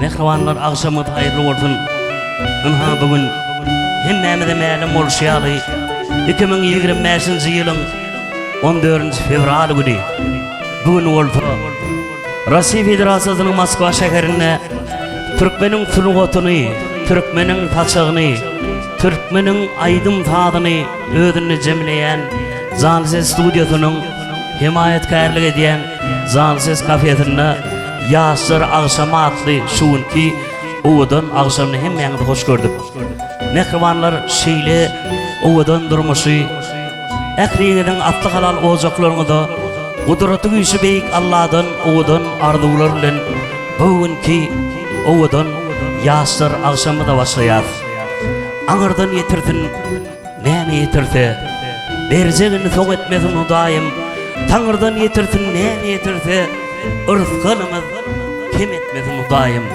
Mähribanlar agşamyňyz haýyrly bolsun. Ynha bu gün hemmämize mälim bolşy ýaly 2025-nji ýylyň 14-nji fewral güni. Bu gün bolsa Russiýa Federasiýasynyň Moskwa şäherinde türkmeniň sungatyny, türkmeniň saçagyny, türkmeniň aýdym-sazyny özünde jemleýän Janly ses studiýasynyň hemaýatkärlik edýän Janly ses kafesinde Ýaşlar agşamy atly şu günki owadan agşamyny hemmäňizi hoş gördük. Mähribanlar şeýle owadan durmuşy ähliňiziň asly halal ojaklaryňyza gudraty güýçli beýik Alladan owadan arzuwlar bilen bu günki owadan ýaşlar agşamyza başlaýas. Aňyrdan ýetirsin Näme ýetirse, berjegini soň etmesin Hudaýym, Taňyrdan ýetirsin näme ýetirse, yrsgalymyz kem etmesin Hudaýym.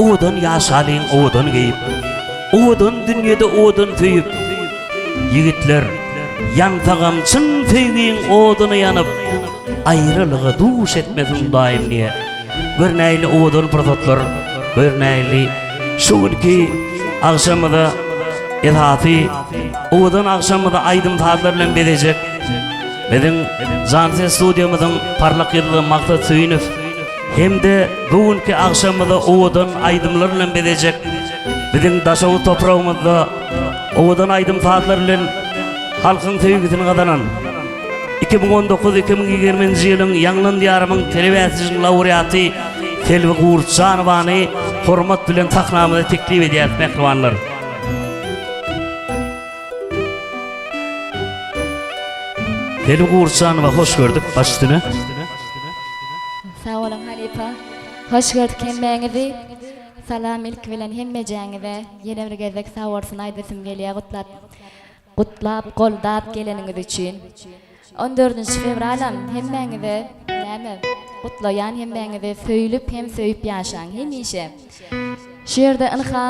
Owadan ýaşalyň owadan geýip, owadan dünýede owadan söýüp. Ýigitler, ýansagam çyn söýgiň oduna ýanyp, aýralyga duş etmesin Hudaýym diýe. Gör nähili owadan pursatlar, gör nähili şu günki agşamyza esasy owadan agşamyzy aýdym-sazlar bilen bezejek biziň Jan Ses studiýamyzyň parlak ýyldyzy Maksat Söýünow hem-de bu günki agşamyzy owadan aýdymlar bilen bezejek biziň Daşoguz topragymyzda owadan aýdym-sazlar bilen halkyň söýgüsini gazanan 2019 2020-nji ýylyň Ýaňlan Diýarymyň telebäsleşiginiň laureaty Selbi Gurtjanowany hormat bilen sahnamyza teklip edýäris, mähribanlar. Selbi Gurtjanowa hoş gördük, baş üstüne. Sag boluň halypa. Hoş gördük hemmäňizi. Salam ilki bilen hemmejäňize. Ýene bir gezek sag bolsun aýdasym gelýär gutlap. Gutlap, goldap geleniňiz üçin. On dördünji fewralam hemmäňize näme gutlaýan hemmäňizi söýlüp hem söýüp ýaşaň hemişe. Şu ýerde ynha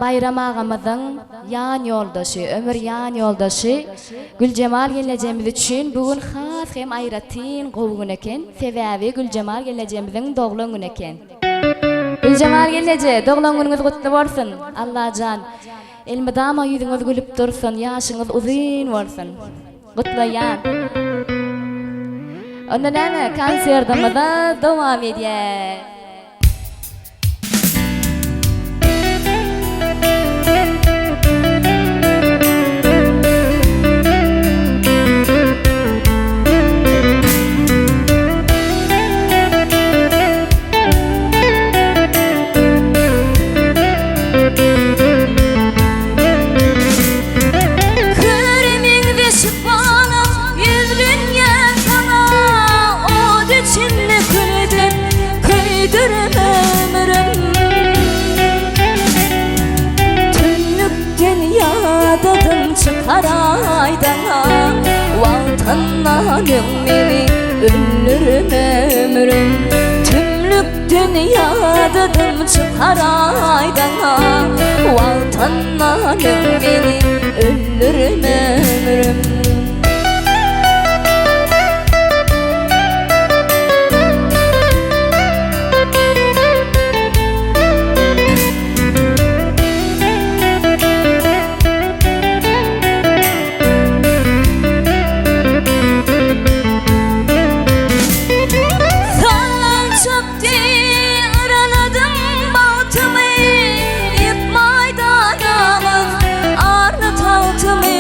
Baýram agamyzyň ýan ýoldaşy, ömür ýan ýoldaşy Güljemal gelnejemiz üçin bu gün has hem aýratyn gowy gün eken. Sebäbi Güljemal gelnejemiziň doglan güni eken. Güljemal gelneje doglan günüňiz gutly bolsun. Allajan Elmydama ýüzüňiz gülüp dursun, ýaşyňyz uzyn bolsun. Gutlaýan. Onda näme, konsertimize dowam edýäs. Köre meňzeş balam ýüzlenýän saňa, Ot içinde kül edip köýdürme ömrüm. Tümlükden ýadadym çykaraý daňa, Wagtyndan öň meni öldürme ömrüm. Tümlükden ýadadym çykaraý daňa, Wagtyndan öň meni öldürme ömrüm. Sallançak deý yraladym bagtymy, Ýykmaýda namys, arly tagtymy.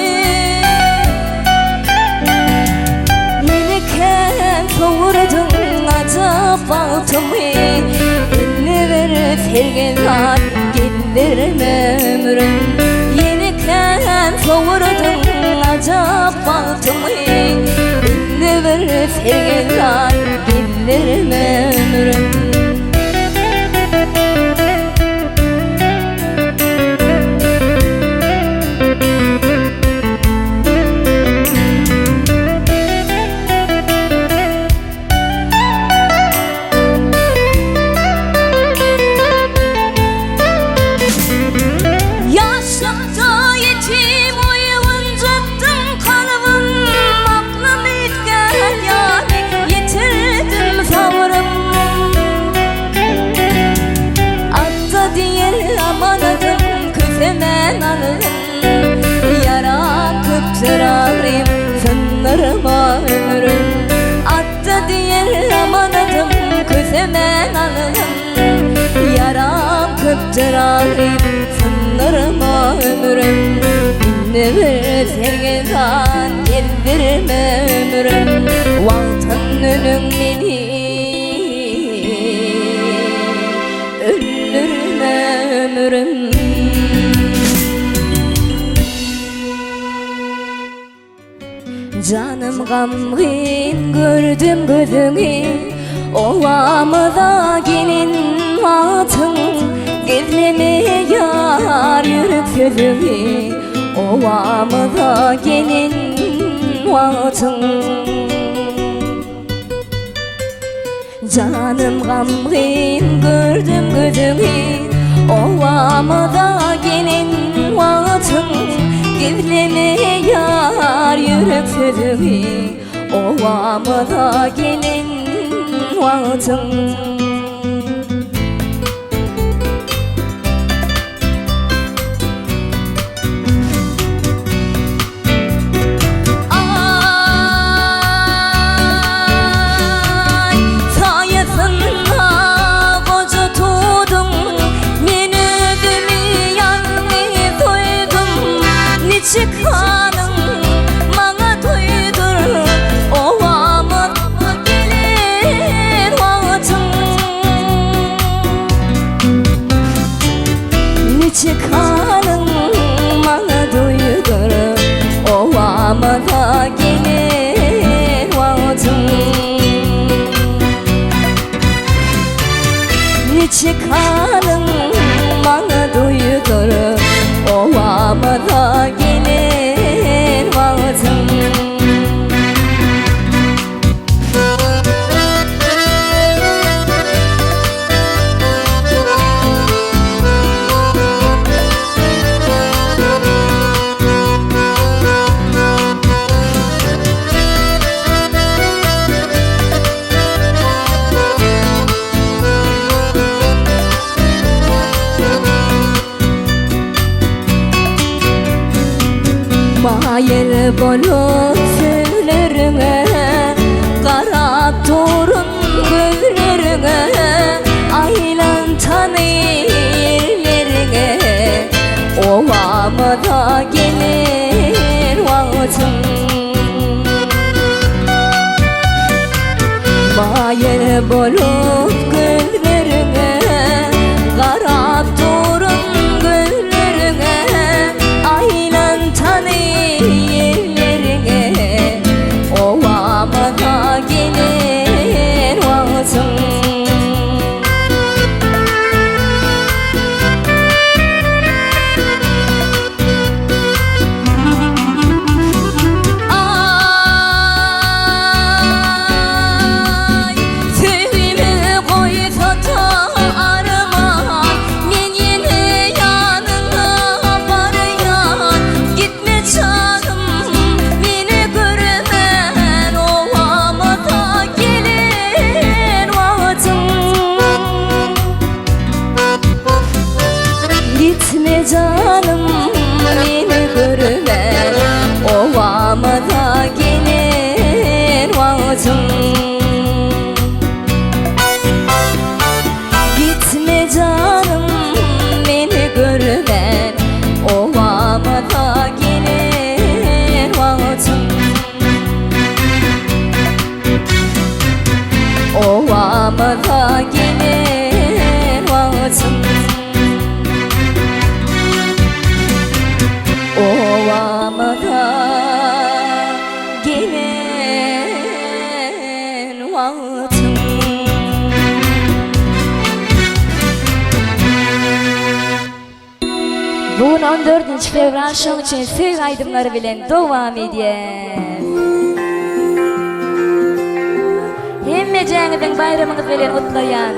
Ýene kän sowurdyň ajap bagtymy, Indi bir sergezdan geldirme ömrüm. Ýene kän sowurdyň ajap bagtymy, Indi bir sergezdan geldirme ömrüm. Ýaşlykda ýetim oýunjakdym kalbym, Aklym üýtgän ýaly ýitirdim. Hanjar alyp syndyrma ömrüm Indi bir sergezdan gezdirme ömrüm Wagtyn ölüň meni öldürme ömrüm. Janym gamgyn gördüm gözüňi Obamyza gelin wagtyň Gizleme ýar ýürek sözüňi Obamyza gelin wagtyň Janym gamgyn gördüm gözüňi Obamyza gelin wagtyň Gizleme ýar ýürek sözüňi Obamyza gelin wagtyň. Ay saýasynda goja tudum Men özümi ýalňyz duýdum Niçik halyň maňa duýdur Obamyza gelen wagtyň Niçik halyň maňa duýdur Obamyza gelen wagtyň Niçik halyň maňa duýdur Obamyza gelen wagtyň. Maýyl bolup sözleriňe Garap durun gözleriňe Aýlan tany ýerleriňe Obamyza gelen wagtyň Maýyl bolup gözleriňe Garap durun gözleriňe Aýlan tany ýerleriňe Obamyza gelen wagtyň. Ay söýgimi goýsa da arman Men ýene ýanyňa barýan Gitme janym meni görmän Obamyza gelen wagtyň Gitme canım meni görmän Obamyza gelen wagtyň Gitme canım meni görmän Obamyza gelen wagtyň Obamyza gelen wagtyň Obamyza gelen wagtyň. Bugün 14 fevral şoň üçin söýgi aýdymlary bilen dowam edýär. Hemmejäňiziň baýramyňyz bilen gutlaýan.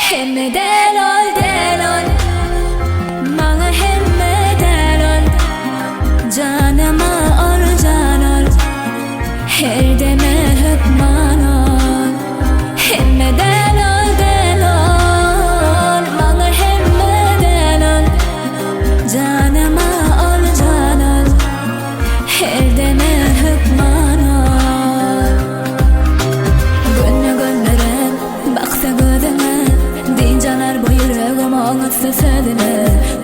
Hemme del ol, del ol Maňa hemme del ol Janyma ol, jan ol Her deme hökman ol Hemme del ol, del ol Maňa hemme del ol Janyma ol, jan ol Her deme hökman ol. Oňatsa sözüne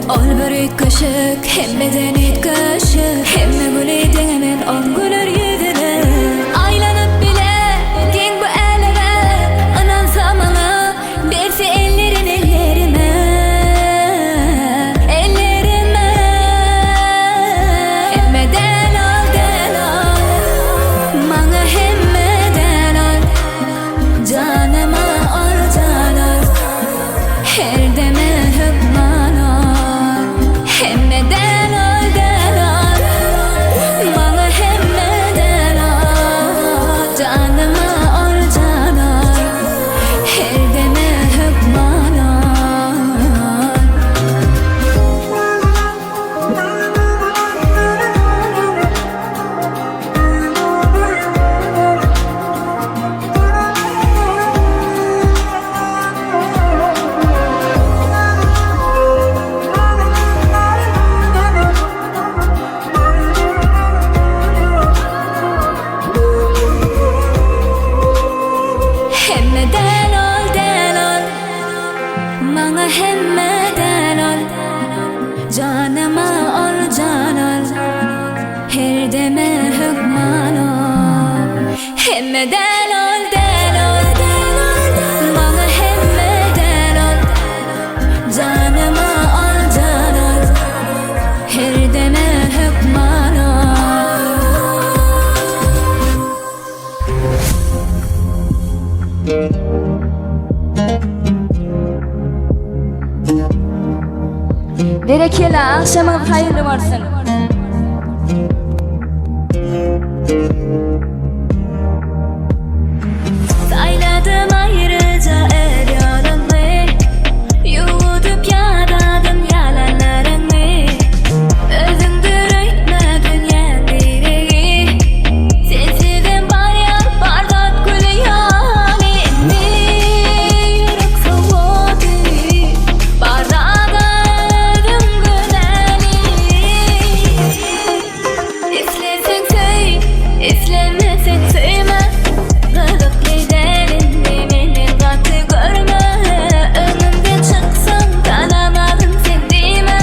Ol bir üýtgeşik Hemmeden üýtgeşik Hemme güli deňemen Oň güler ýüzüne Aýlanyp bile Giň bu äleme Ynansa maňa Berse ellerin ellerime Ellerime Hemme däl ol däl ol Maňa hemme däl ol Janyma ol jan ol Her deme hökman ol Hemme däl ol däl ol Maňa hemme däl ol Janyma ol jan ol Her deme hökman ol. Hemme däl ol, däl ol Maňa hemme däl ol Janyma ol jan ol Her deme hökman ol Hemme däl ol, däl ol Maňa hemme däl ol Janyma ol jan ol Her deme hökman ol. Berekella, agşamyňyz haýyrly bolsun. Saýladym aýryja är ýoluňy, Ýuwudyp ýadadym ýalanlaryňy. Özüňdir öýtme dünýäň diregi, Sensizem barýar bar zat gül ýaly. Indi ýürek sowady, Bar zada özüň günäli. Isleseň söý, islemeseň söýme Gyzykly däl indi menden gaty görme Öňümden çyksaň tanamadym sen diýme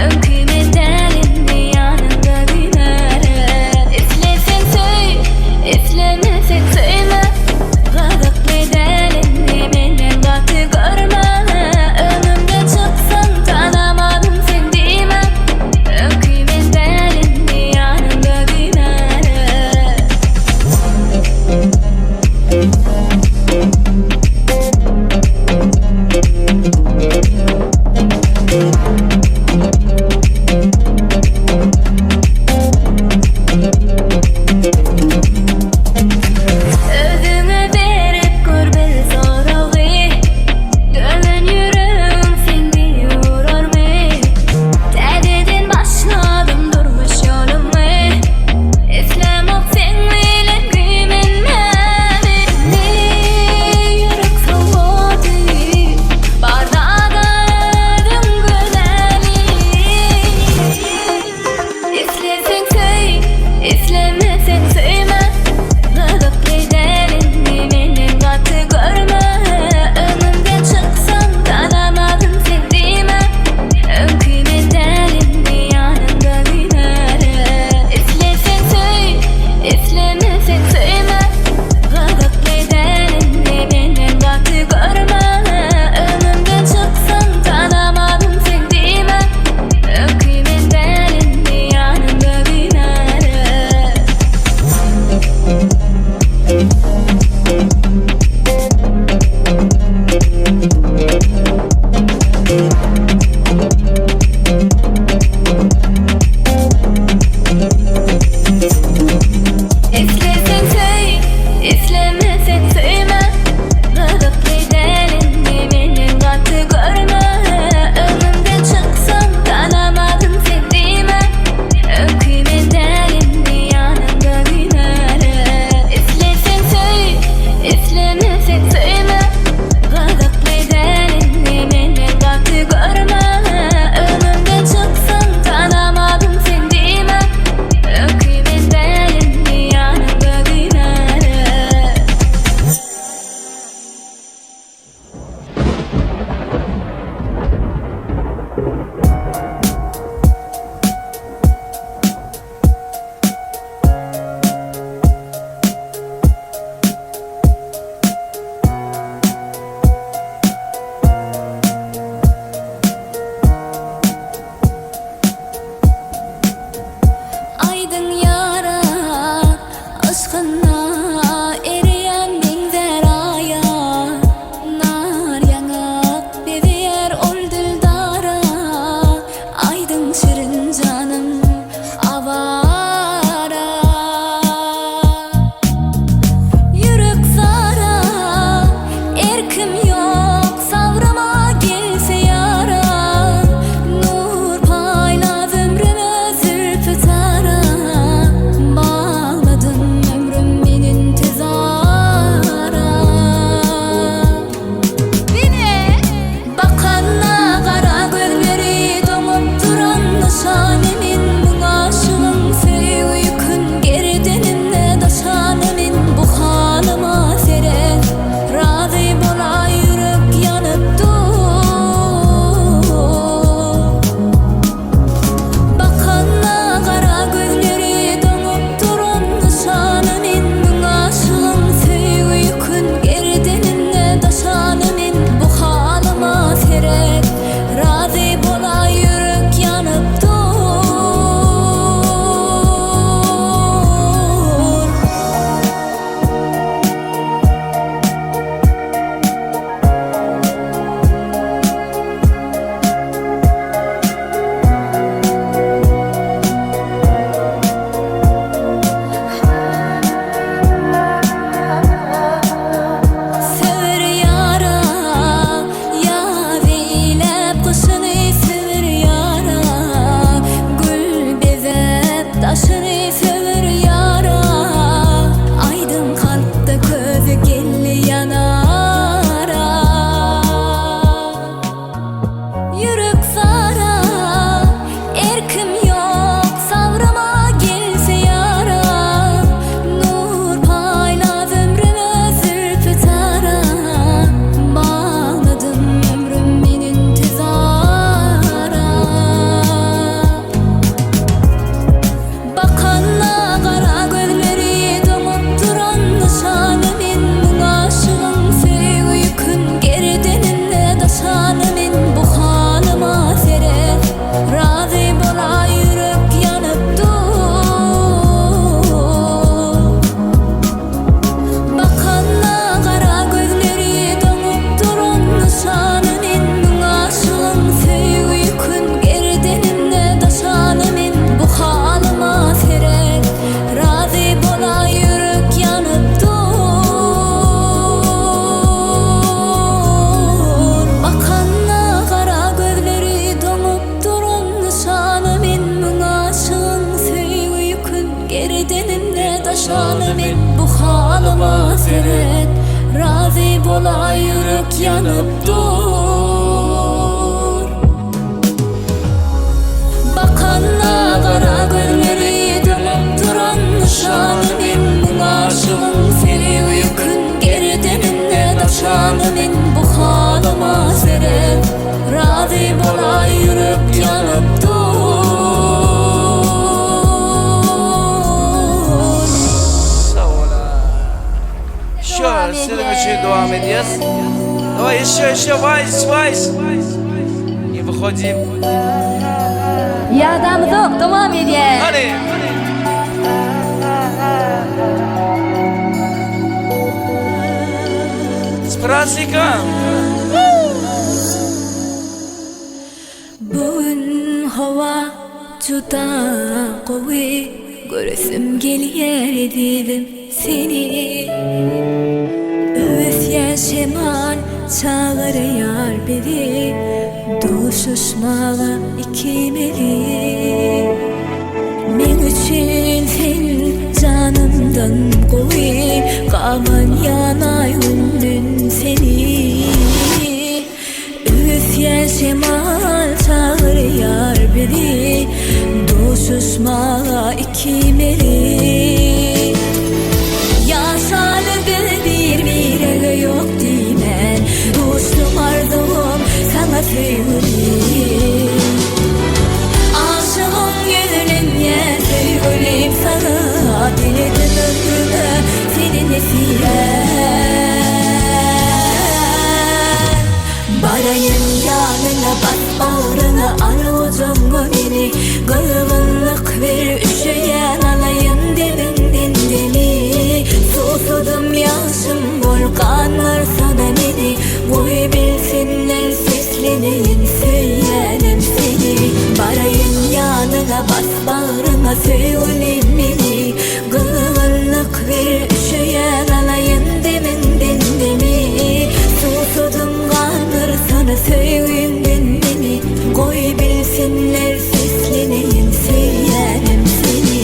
Öňki men däl indi ýanyňda güýmäne Isleseň söý, islemeseň söýme Gyzykly däl indi menden gaty görme Öňümden çyksaň tanamadym sen diýme Öňki men däl indi ýanyňda güýmäne. Özüňe berip gör bir soragy, Döwen ýüregiň sende urarmy? Täzeden başladym durmuş ýolumy, Islämok seň bilen güýmenmäni. Indi ýürek sowady, Bar zada özüň günäli. Isleseň söý, islemeseň söýme Gyzykly däl indi menden gaty görme Öňümden çyksaň tanamadym sen diýme Öňki men däl indi ýanyňda güýmäne Isleseň söý, islemeseň söýme Gyzykly däl indi menden gaty görme Öňümden çyksaň tanamadym sen diýme Öňki men däl indi ýanyňda güýmäne. Isleseň söý, islemeseň söýme Gyzykly däl indi menden gaty görme Öňümden çyksaň tanamadym sen diýme Öňki men däl indi ýanyňda güýmäne Isleseň söý, islemeseň söýme Gyzykly däl indi menden gaty görme Öňümden çyksaň tanamadym sen diýme Öňki men däl indi ýanyňda güýmäne. Razy bolaý ýürek ýanyp dur. Bakanda gara gözleri dymyp duran nyşany men Muň aşygyň söýgi ýükün gerdeninde daşany men Bu halyma seret razy bolaý ýürek ýanyp dur. Sag bola. Şu siziň üçin dowam edýäs. Давай еще, еще, вальс, вальс. И выходим. Ýadamyzok, dowam edýäs. Hany. S prazdnikom! Bu gün howa juda gowy, Göresim gelýär ezizim seni. Öwüsýän şemal çagyrýar bizi, Duşuşmaga ikimizi. Meň üçin sen janymdan gowy, Gabanýan aý günden seni. Öwüsýän şemal çagyrýar bizi, Duşuşmaga ikimizi. Ýaşaly biz bir-birege ýok diýmän, Duşdum arzuwym saňa söýgülim. Aşygym ýüzlenýän söýgülim saňa, Diledim ömrüme seni nesip et. Baraýyn ýanyňa bas bagryňa al gujagyňa meni Gyzgynlyk ber üşeýän alaýyn demiňden demi Suwsadym ýagşym bol gandyrsana meni Goý bilsinler sesleneýin söýýänim seni Baraýyn ýanyňa bas bagryňa söýgülim meni Gyzgynlyk ber üşeýän alaýyn demiňden demi Suwsadym gandyrsana söýgiňden meni Goý bilsinler sesleneýin söýýänim seni.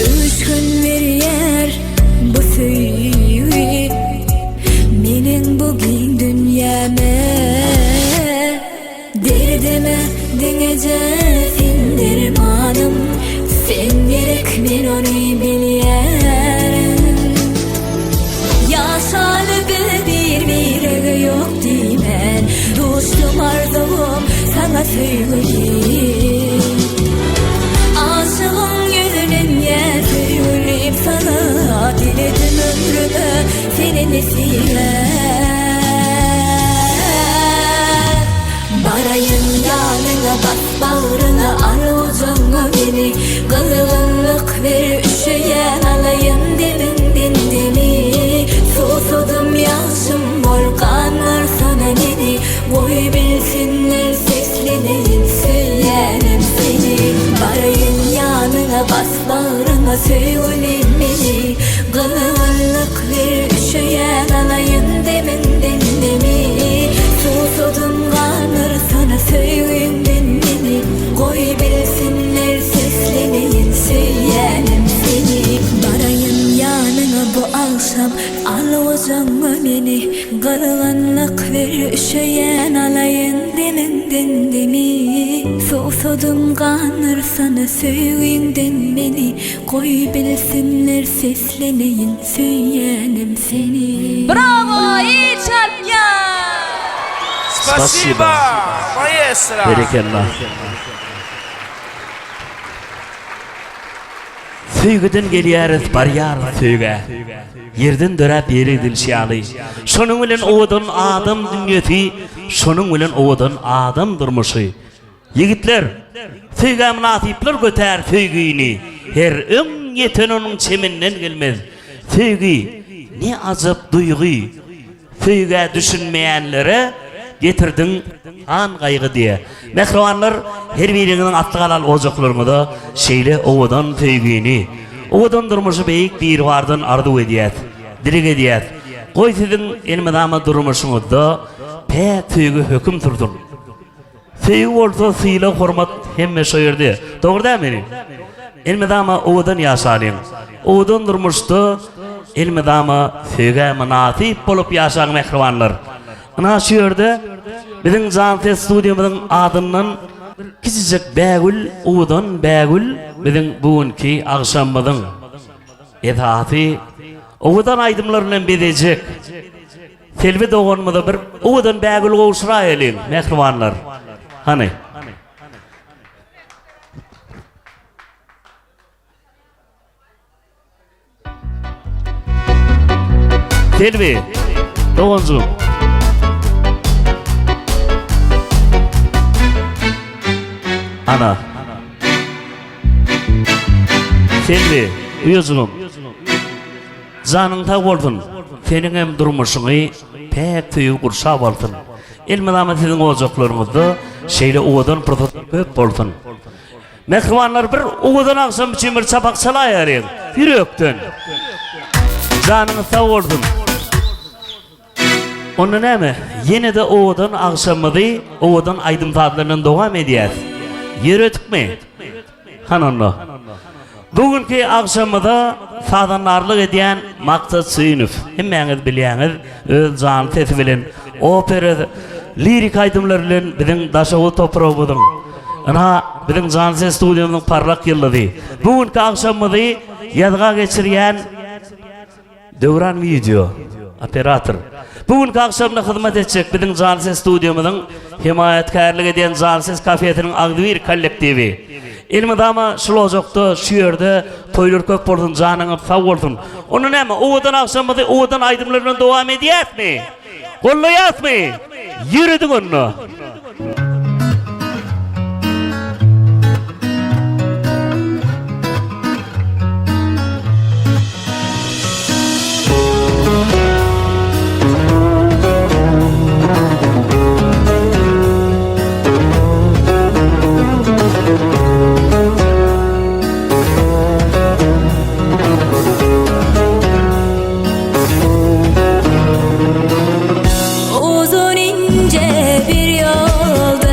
Öwüşgin berýär bu söýgi Meniň bu giň dünýäme. Derdime diňeje sen dermanym Sen gerek men ony bilýärin. Ýaşaly biz bir-birege ýok diýmän Duşdum arzuwym saňa söýgülim. Aşygyň ýüzlenýär söýgülim saňa Diledim ömrüme seni nesip et. Baraýyn ýanyňa bas bagryňa al gujagyňa meni Gyzgynlyk ber üşeýän alaýyn demiňden demi Suwsadym ýagşym bol gandyrsana meni Goý bilsinler sesleneýin söýýänim seni Baraýyn ýanyňa bas bagryňa söýgülim meni Gyzgynlyk ber üşeýän alaýyn demiňden demi Suwsadym gandyrsana söýgiňden meni Goý bilsinler sesleneýin söýýänim seni Baraýyn ýanyňa bu agşam al gujagyňa meni Gyzgynlyk ber üşeýän alaýyn demiňden demi Suwsadym gandyrsana söýgiňden meni Goý bilsinler sesleneýin söýýänim seni. Bravo il çarpýar. Spasiba, maestro. Berekella. Söýgüden gelýäris, barýarys söýgä. Ýerden döräp ýere gidilişi ýaly. Şonuň bilen owadan adam dünýesi, şonuň bilen owadan adam durmuşy. Ýigitler, söýgä mynasyplar götär söýgini, Her öň ýeten onuň çeminden gelmez. Söýgi, ne ajap duýgy, söýgä düşünmeýänlere getirdiň han gaýgy diýe. Mähribanlar, her biriňiziň asly halal ojaklaryňyza şeýle owadan söýgini, Owadan durmuşy beýik Biribardan arzuw edýäs, dileg edýäs. Goý siziň elmydama durmuşyňyzda päk söýgi höküm sürsün. Söýgi bolsa sylag hormat hemme şo ýerde. Dogry dälmi? Elmydama owadan ýaşalyň. Owadan durmuşda elmydama söýgä mynasyp bolup ýaşaň mähribanlar. Ynha şu ýerde biziň Jan Ses studiýamyzyň adyndan kiçijek bägül, owadan bägül biziň bu günki agşamymyzyň esasy owadan aýdymlar bilen bezejek Selbi doganymyza bir owadan bägül gowşuraýalyň, mähribanlar. Hany. Selbi, doganjygym. Ana. Selbi, uýajygym. Janyň sag bolsun. Seniňem durmuşyňy päk söýgi gurşap alsyn. Elmydama siziň ojaklaryňyzda şeýle owadan pursatlar köp bolsun. Mähribanlar bir owadan agşam üçin bir çapak çalaýalyň ýürekden. Janyňyz sag bolsun. Onda näme, ýene-de owadan agşamymyzy owadan aýdym-sazlar bilen dowam edýäs. Ýöredikmi? Hany onda. Bu günki agşamymyza sazandarlyk edýän Maksat Söýünow, hemmäňiz bilýäňiz, öz janly sesi bilen opera, lirik aýdymlar bilen biziň Daşoguz topragymyzyň, ynha, biziň Janly ses studiýamyzyň parlak ýyldyzy. Bu günki agşamymyzy ýazga geçirýän Döwran wideo operator. Bu günki agşamda hyzmat etjek biziň Janly Ses studiýamyzyň hemaýatkärlik edýän Janly Ses kafesiniň agzybir kollektiwi. Elmydama şul ojakda, şu ýerde toýlar köp bolsun, janyňyz sag bolsun. Onda näme, owadan agşamymyzy owadan aýdymlar bilen dowam edýäsmi? Gollaýasmy? Ýöredik onda. Uzun ince bir yol.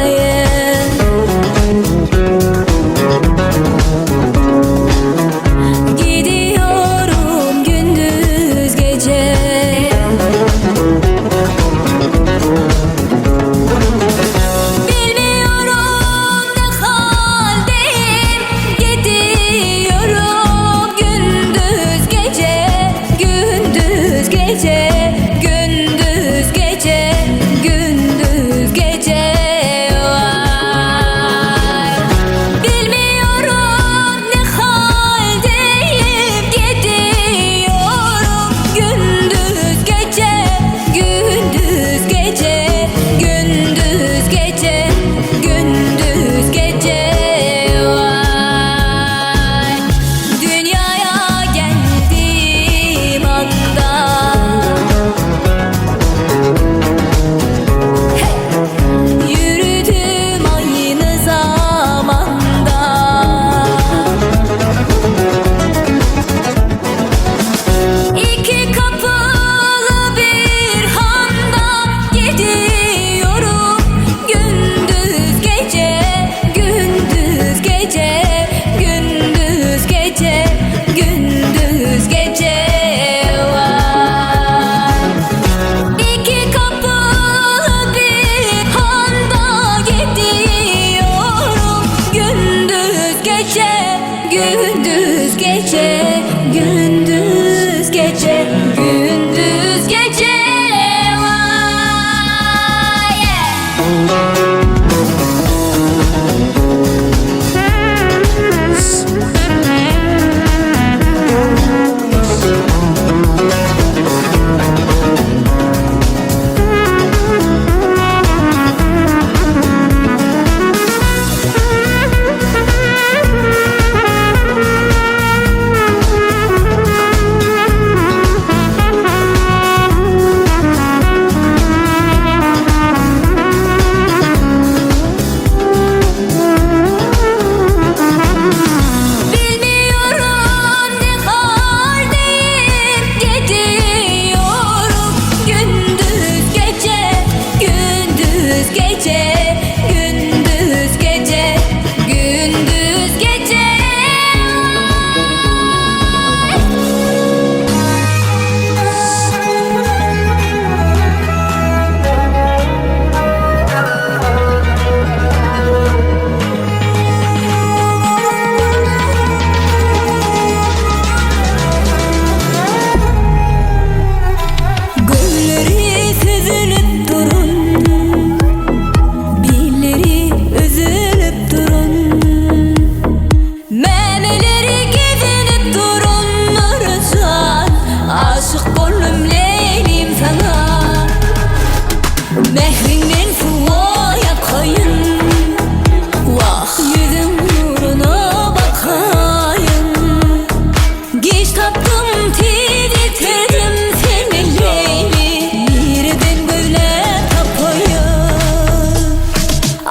tapdym tiz ýitirdim seni Leýli Nireden gözläp tapaýyn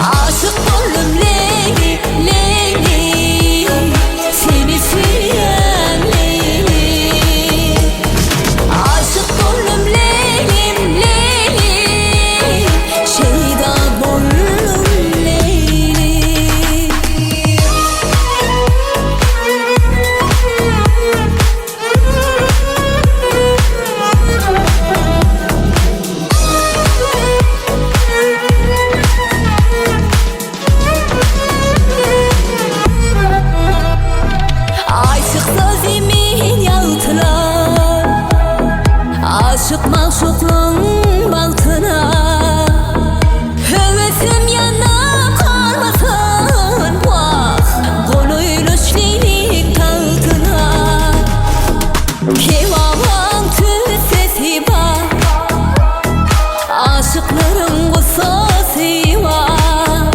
Aşyk boldum Leýli, Leýli Seni söýýän Leýli Aşyk boldum Leýlim, Leýli Şeýda boldum Leýli. Aý çyksa zemin ýagtylar, Aşyk magşuklyň bagtyna. Höwesim ýanyp galmasyn, wah, Golaýlaş Leýliň tagtyna. Kebabyň tüssesi bar, Aşyklaryň gussasy bar.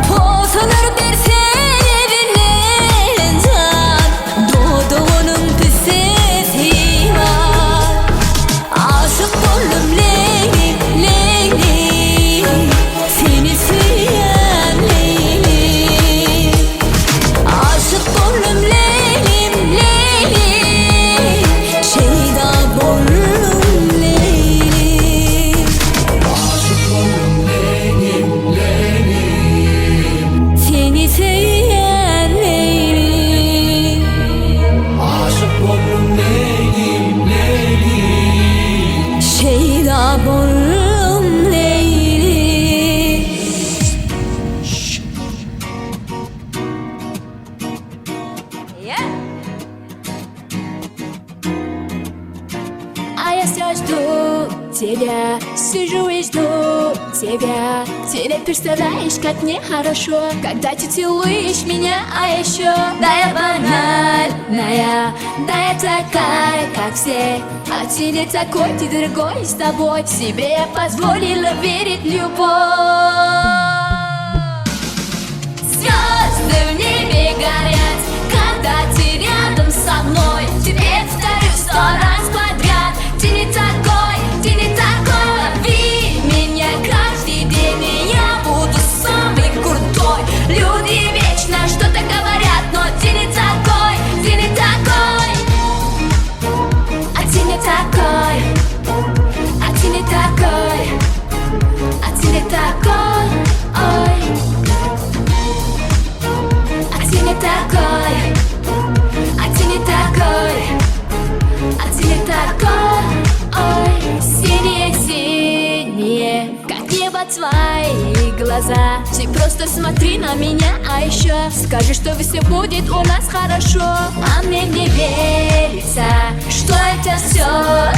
Posalar berse lebinden jan, Dodagynyň pissesi bar. Aşyk boldum Leýli, Leýli, Seni söýýän Leýli. Aşyk boldum Leýlim, Leýli, Şeýda boldum Leýli. Seni söýýän Leýli. Aşyk boldum Leýlim, Leýli. Şeýda boldum Leýli. А я все жду тебя, сижу и жду тебя. Ты не представляешь, как мне хорошо, когда ты целуешь меня, а еще Да я банальная, да я такая, как все. А ты не такой, ты другой, с тобой себе я позволила верить в любовь. Звезды в небе горят, когда ты рядом со мной. Тебе повторю сто раз подряд, ты не такой, ты не такой. Лови меня каждый день, и я буду самый крутой. Люди вечно что-то говорят, но ты не такой, ты не такой. А ты не такой, а ты не такой, а ты не такой, ой. А ты не такой, а ты не такой, а ты не такой, ой. Синие, синие, как небо твои глаза. Ты просто смотри на меня, а еще скажи, что все будет у нас хорошо. А мне не верится, что это все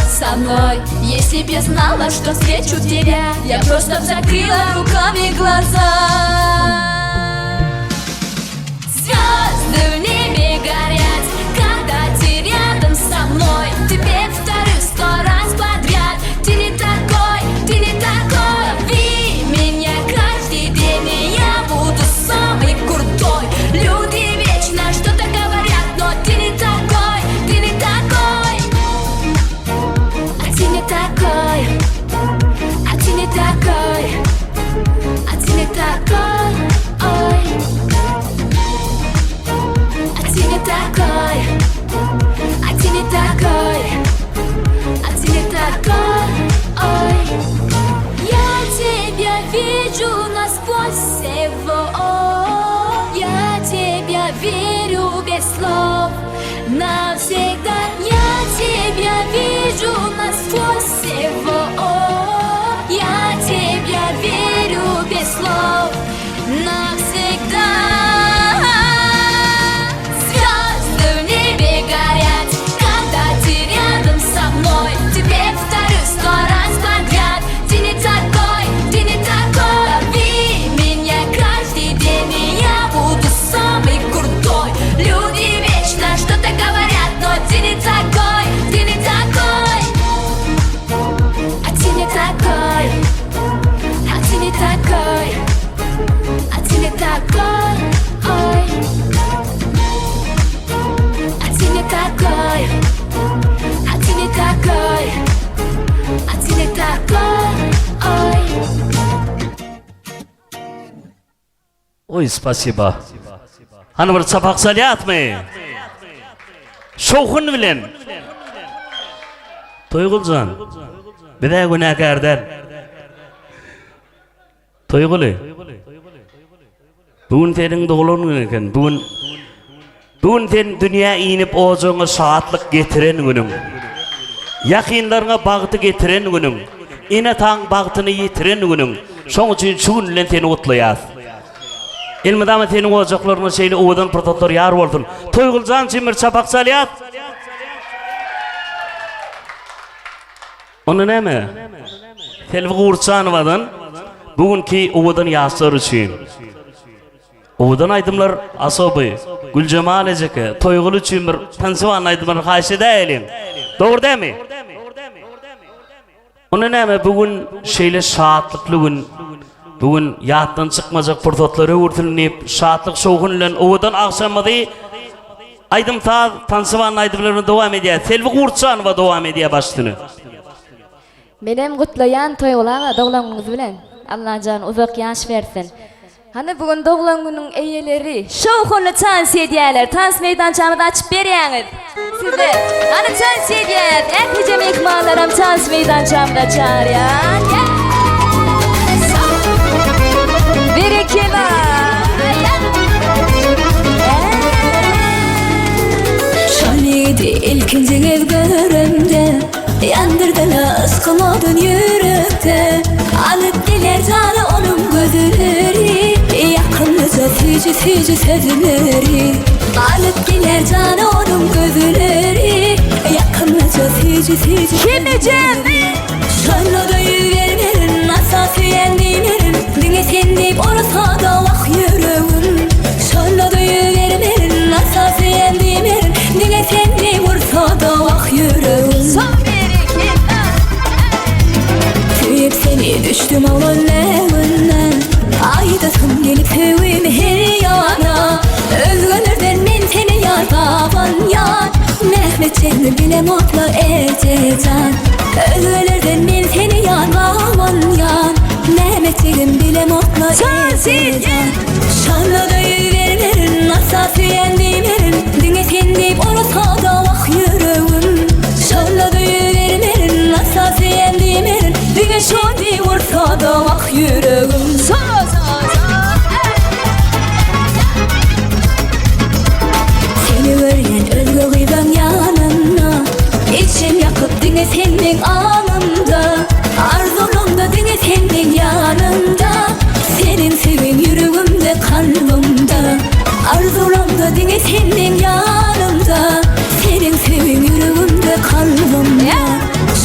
со мной. Если б я знала, что встречу тебя, я просто б закрыла руками глаза. Звезды в небе горят, когда ты рядом со мной. Тебе повторю сто раз подряд, ты не такой, ты не такой. Лови меня каждый день, и я буду самый крутой. Люди вечно что-то говорят, но ты не такой, ты не такой. А ты не такой, а ты не такой, а ты не такой. Oý spasiba. Hany bir çapak çalýasmy? Şowhun bilen. Toýguljan. Biz-ä günäkär däl. Toýguly. Bu gün seniň doglan günüň eken. Bu gün Bu gün sen dünýä inip ojagyňa şatlyk getiren günüň. Ýakynlaryňa bagty getiren günüň. Ene-ataň bagtyny ýetiren günüň. Şoň üçin şu gün bilen seni gutlaýas. Elmydama seniň ojaklaryňda şeýle owadan pursatlar ýar bolsun. Toýguljan üçin bir çapak çalýas. Onda näme? Selbi Gurçanowadan bu günki owadan ýaşlar üçin. Owadan aýdymlar asoby Güljemal ejeke, Toýguly üçin bir tansiwan aýdymlary haýyş edäýeliň. Dogry dämi? Onda näme bu gün şeýle şatlykly gün, bu gün ýatdan çykmajak pursatlar öwürsin diýip, şatlyk şowhun bilen owadan agşamymyzy aýdym-saz, tansiwan aýdymlar bilen dowam edýär. Selbi Gurtjanowa dowam edýär baş üstüne. Menem gutlaýan Toýguly aga doglan günüňiz bilen. Allajan uzak ýaş bersin. Hany bu gün doglan günüň eýeleri şowhunly tans edýäler. Tans meýdançamyzy açyp berýäňiz size. Hany tans edýäs. Ählije myhmanlaram tans meýdançamyza çagyrýan. Berekella. Şol ýigidi ilkinji gez göremde Ýandyrdyla yşkyň odun ýürekde Alyp geler jany onuň gözleri Ýakymlyja süýji-süýji sözleri Alyp geler jany onuň gözleri Ýakymlyja süýji-süýji sözleri Şonda-da ýüz bermerin, asla söýen diýmerin Diňe sen diýip ursa-da wah ýüregim Şonda-da ýüz bermerin, asla söýen diýmerin Diňe sen diýip ursa-da wah ýüregim Söýüp seni düşdüm aman nägünde Aýdasym gelip söýgimi her ýana Özgelerden men seni ýar tapan ýar Mehmetjigmi bilemokla ejejan Özgelerden men seni ýar tapan ýar Mehmetjigim bilemokla ejejan Şonda-da ýüz bermerin asla söýen diýmerin Diňe sen diýip ursa-da wah ýüregim Şonda-da ýüz bermerin asla söýen diýmerin Diňe şo diýip ursa-da wah ýüregim Seni görýän özge gyzaň ýanynda Içim ýakyp diňe sen meň aňymda Arzuwlamda diňe sen meň ýanymda Seniň söýgiň ýüregimde kalbymda Arzuwlamda diňe sen meň ýanymda Seniň söýgiň ýüregimde kalbymda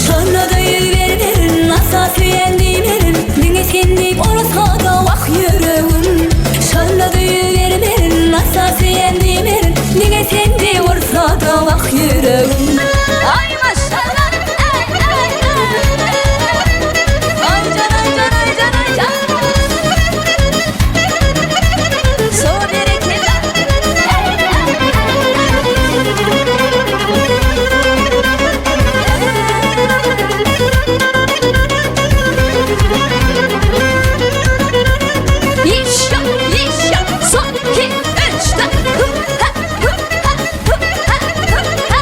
Şonda-da ýüz bermerin asla söýen diýmerin Diňe sen diýip ursa-da wah ýüregim Şonda-da ýüz bermerin asla söýen diýmerin Diňe sen diýip ursa-da wah ýüregim Aý maşallah aý aý aý Aýjan aýjan aýjan aýjan So berekella Ýeşşa, ýeşşa, son, iki, üç, dört, hüp, ha, hüp, ha, hüp, ha, hüp, ha.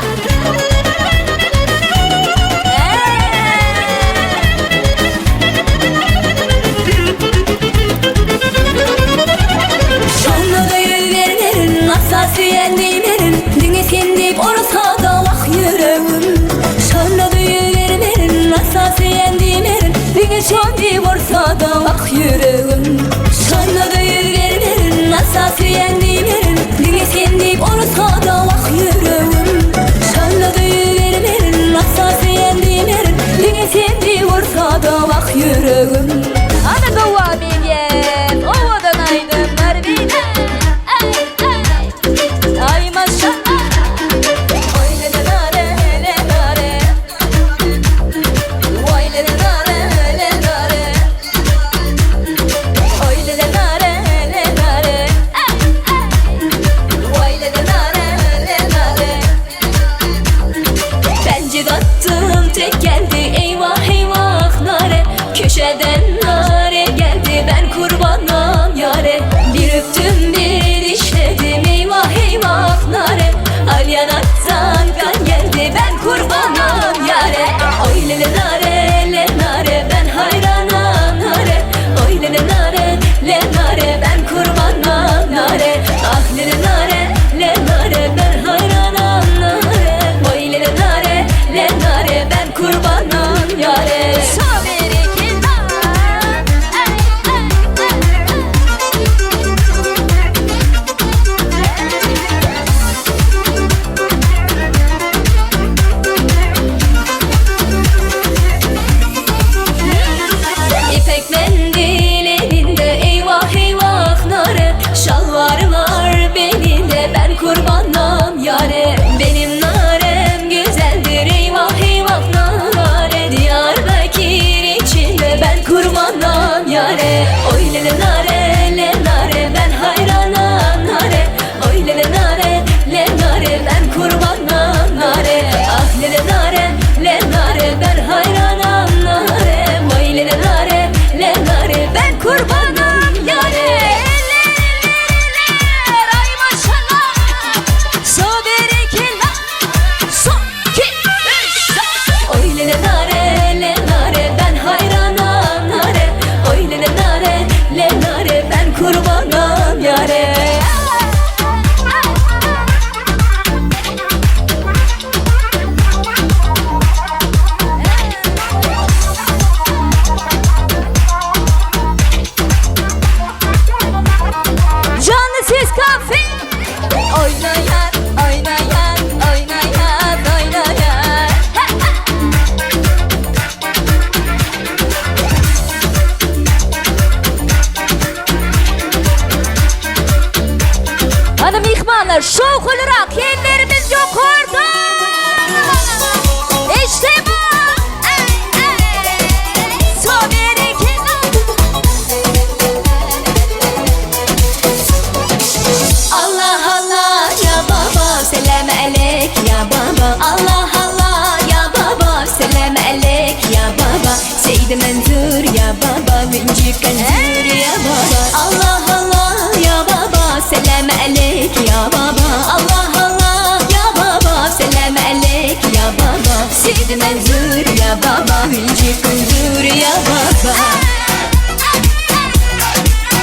Seydi Menzur ya baba Vinci Kenzur ya baba Allah Allah ya baba Selam aleyk ya baba Allah Allah ya baba Selam aleyk ya baba Seydi Menzur ya baba Vinci Kenzur ya baba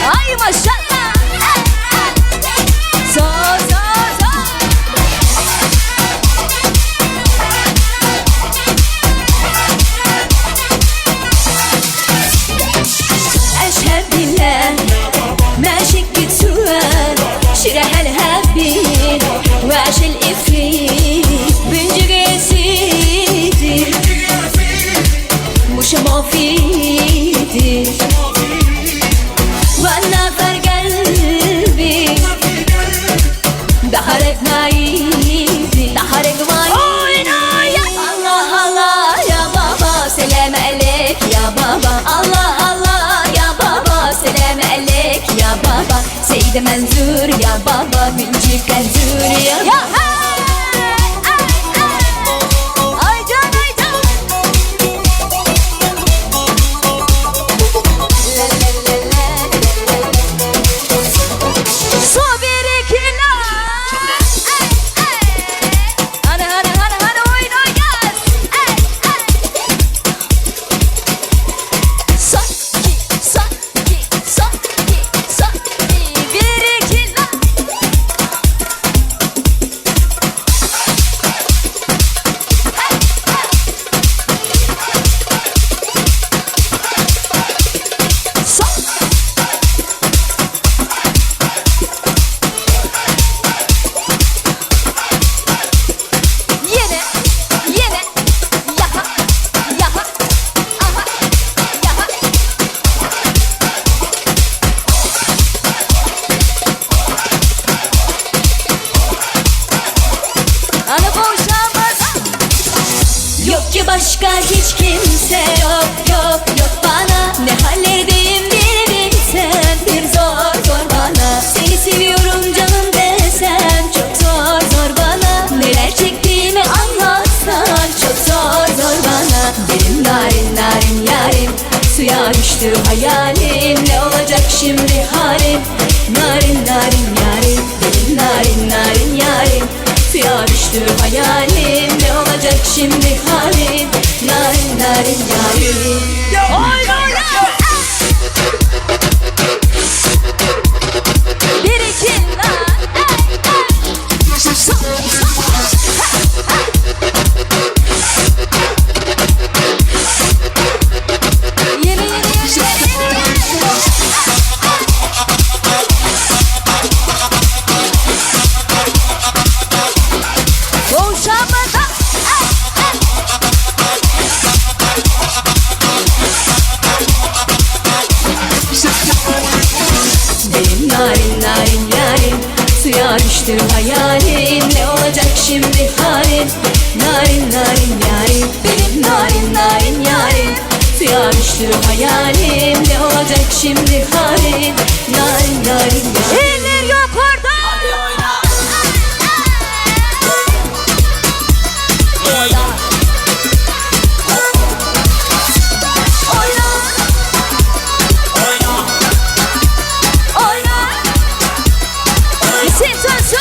Ay maşallah. So so so. أشهد بالله ما شكت سؤال شرح الهبيل وعش الإفريت بنجري سيدي مش مفيدي وانا فرق قلبي بحرق معيدي بحرق معيدي الله الله يا بابا سلام عليك يا بابا الله الله يا بابا سلام عليك يا بابا سيد منزور يا بابا بنجي كنزور يا Ya hey! Ay, ay. Ay can ay can. Su bir iki la. Ay, ay. Hadi hadi hadi hadi oyun oynayacağız. Ay, ay. Son iki, son iki, son iki, son iki. Bir iki la. Son. Yine, yine, yaha, yaha, aha, yaha. Ana boşanmaz. Yok ki başka hiç kimse yok yok yok bana Ne hallerdeyim bir bilsen bir zor zor bana Seni seviyorum canım desem çok zor zor bana Neler çektiğimi anlatsan çok zor zor bana Benim narin narin yarim suya düştü hayalim Ne olacak şimdi halim Narin narin yarim benim narin narin yarim Suya düştü hayalim Ne olacak şimdi halim Narin narin yarim Oyna oyna. Bir iki la. Ay, ay. Son, son. Ha, ha. Yeni yeni yeni yeni yeni. Boşanmadan. Ay, ay. Benim narin narin yarim Suya düştü hayalim Ne olacak şimdi halim Narin narin yarim Benim narin narin yarim Suya düştü hayalim Ne olacak şimdi halim Narin narin yarim Eller yukarıda. Oyna. Oyna. İsim sönsün.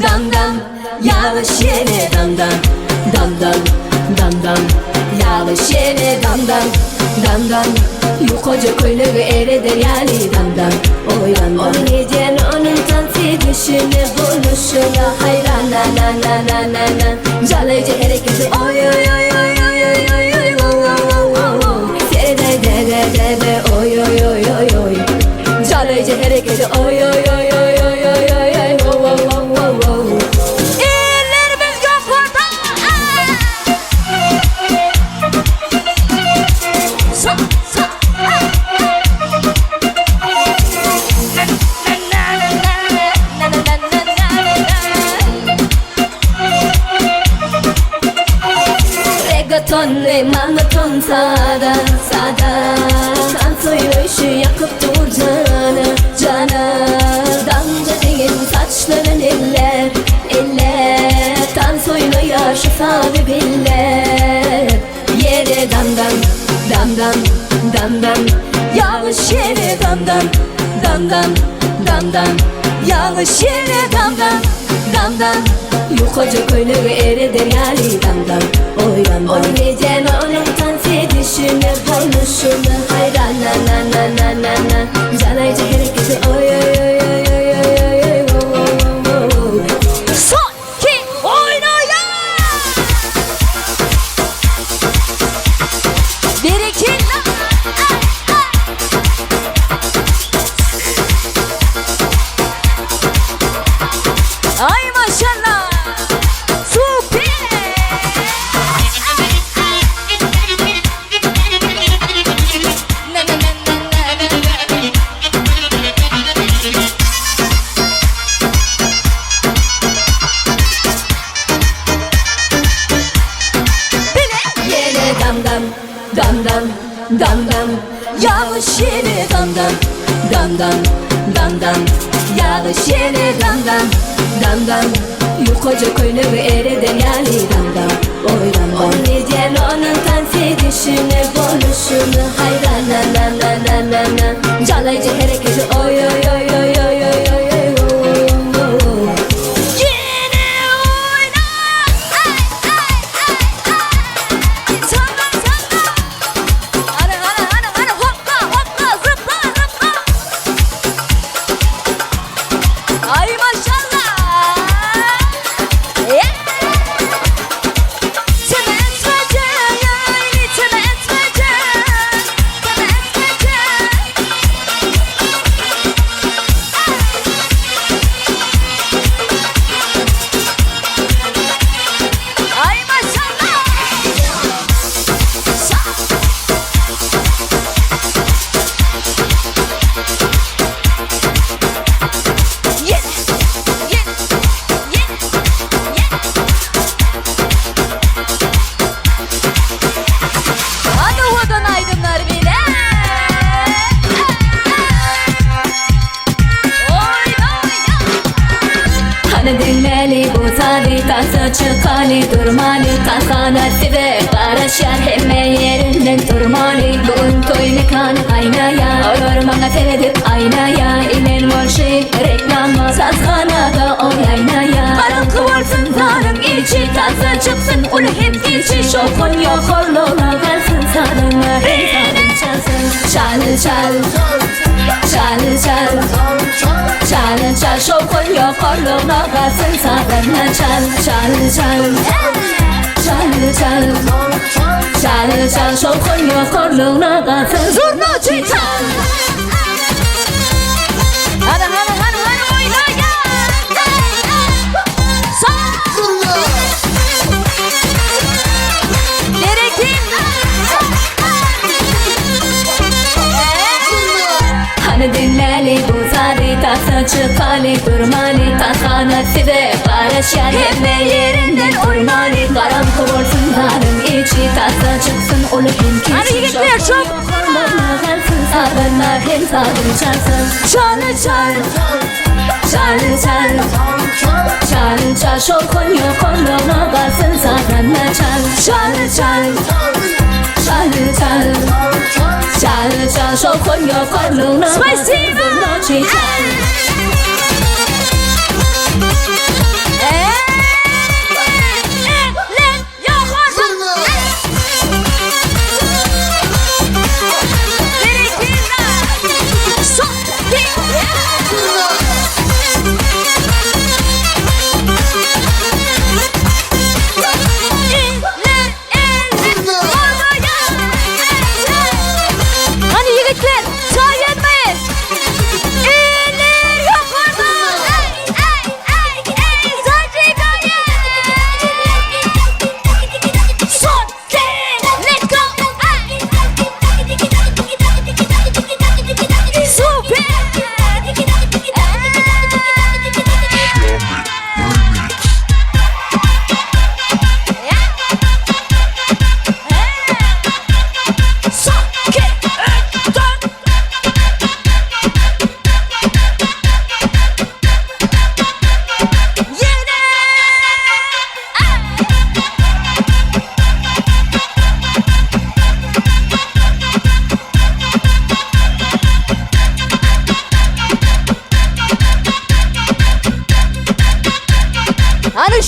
dam dam Ýagyş ýene dam dam dam dam dam dam Ýagyş ýene dam dam dam dam Ýukaja köýnegi ereder ýaly dam dam Oý dam dam Onuň edýän onuň tans edişine boluşyna haýran na na na na na na Jalaýjy hereketi oý oý oý oý oý oý oý oý ow ow ow ow ow Seredäý dä dä dä dä oý oý oý oý oý Jalaýjy hereketi oý oý oý oý oý oý oý oý ow ow ow ow ow Ellerimiz ýokarda! Sa sa Reggaetonly manaton sada sada Tans oýnaýşy ýakyp dur jana jana Damja degen saçlanan eller eller Tans oýnaýar şu sazy biller Ýere dam dam dam dam dam dam Ýagyş ýere dam dam dam dam dam dam Ýagyş ýere dam dam dam dam Ýukaja köýnegi ereder ýaly dam dam Oý dam dam Onuň edýän onuň tans edişine boluşyna haýran na na na na na na Janaýjy hereketi oý oý oý oý oý oý oý oý ow ow ow ow ow. Son iki oýnaýas! Berekella! Ay maşallah! Süper! Na na na na na na. Ýene dam dam dam dam dam dam Ýagyş ýene dam dam dam dam dam dam Ýagyş ýene dam dam dam dam Ýukaja köýnegi ereden ýaly dam dam Oý dam dam Onuň edýän onuň tans edişine boluşyna haýran na na na na na na Jalaýjy hereketi oý oý oý oý oý oý oý oý ow ow ow ow Ýene oýna! Ay ay ay ay! Çala çala! Ana ana ana ana hopla hopla zıpla zıpla! Ay maşallah! Yeah! Teme etmeyeceğim, teme etmeyeceğim, teme etmeyeceğim. Ay maşallah! Şa! Ye! Ye! Ye! Ye! Hadi owadan aýdymlar bile. Oýna oýna! Hany diňläli bu sazy tansa çykaly durmaly Tanshana size garaşýar hemme ýerinden turmaly Bu gün toý mekany gaýnaýar Olar maňa seredip aýnaýar Inen bolşy reklama tanshanada oýnaýar Garaňky bolsun zalyň içi tansa çyksyn uly hem kiçi Şowhun ýokarlygyna galsyn sazyňa hem sazyň çalsyn Çal çal çal çal Çal çal şowhun ýokarlygyna galsyn sazyňa çal çal çal Çal çal Çal çal şowhun ýokarlygyna galsyn Zurnaçy çal! Hany hany hany hany oýnaýas! Sag! Berekella! Hany diňläli bu sazy tansa çykaly durmaly Tanshana size garaşýar hemme ýerinden urmaly Garaňky bolsun zalyň içi tansa çyksyn uly hem kiçi Hany ýigitler şop! Ýokarlygyna galsyn sazyna hem sazyň çalsyn Çal çal çal çal Çal çal şowhun ýokarlygyna galsyn sazyna çal Çal çal Çal çal Çal çal şowhun ýokarlygyna galsyn Spasibo! zurnaçy çal.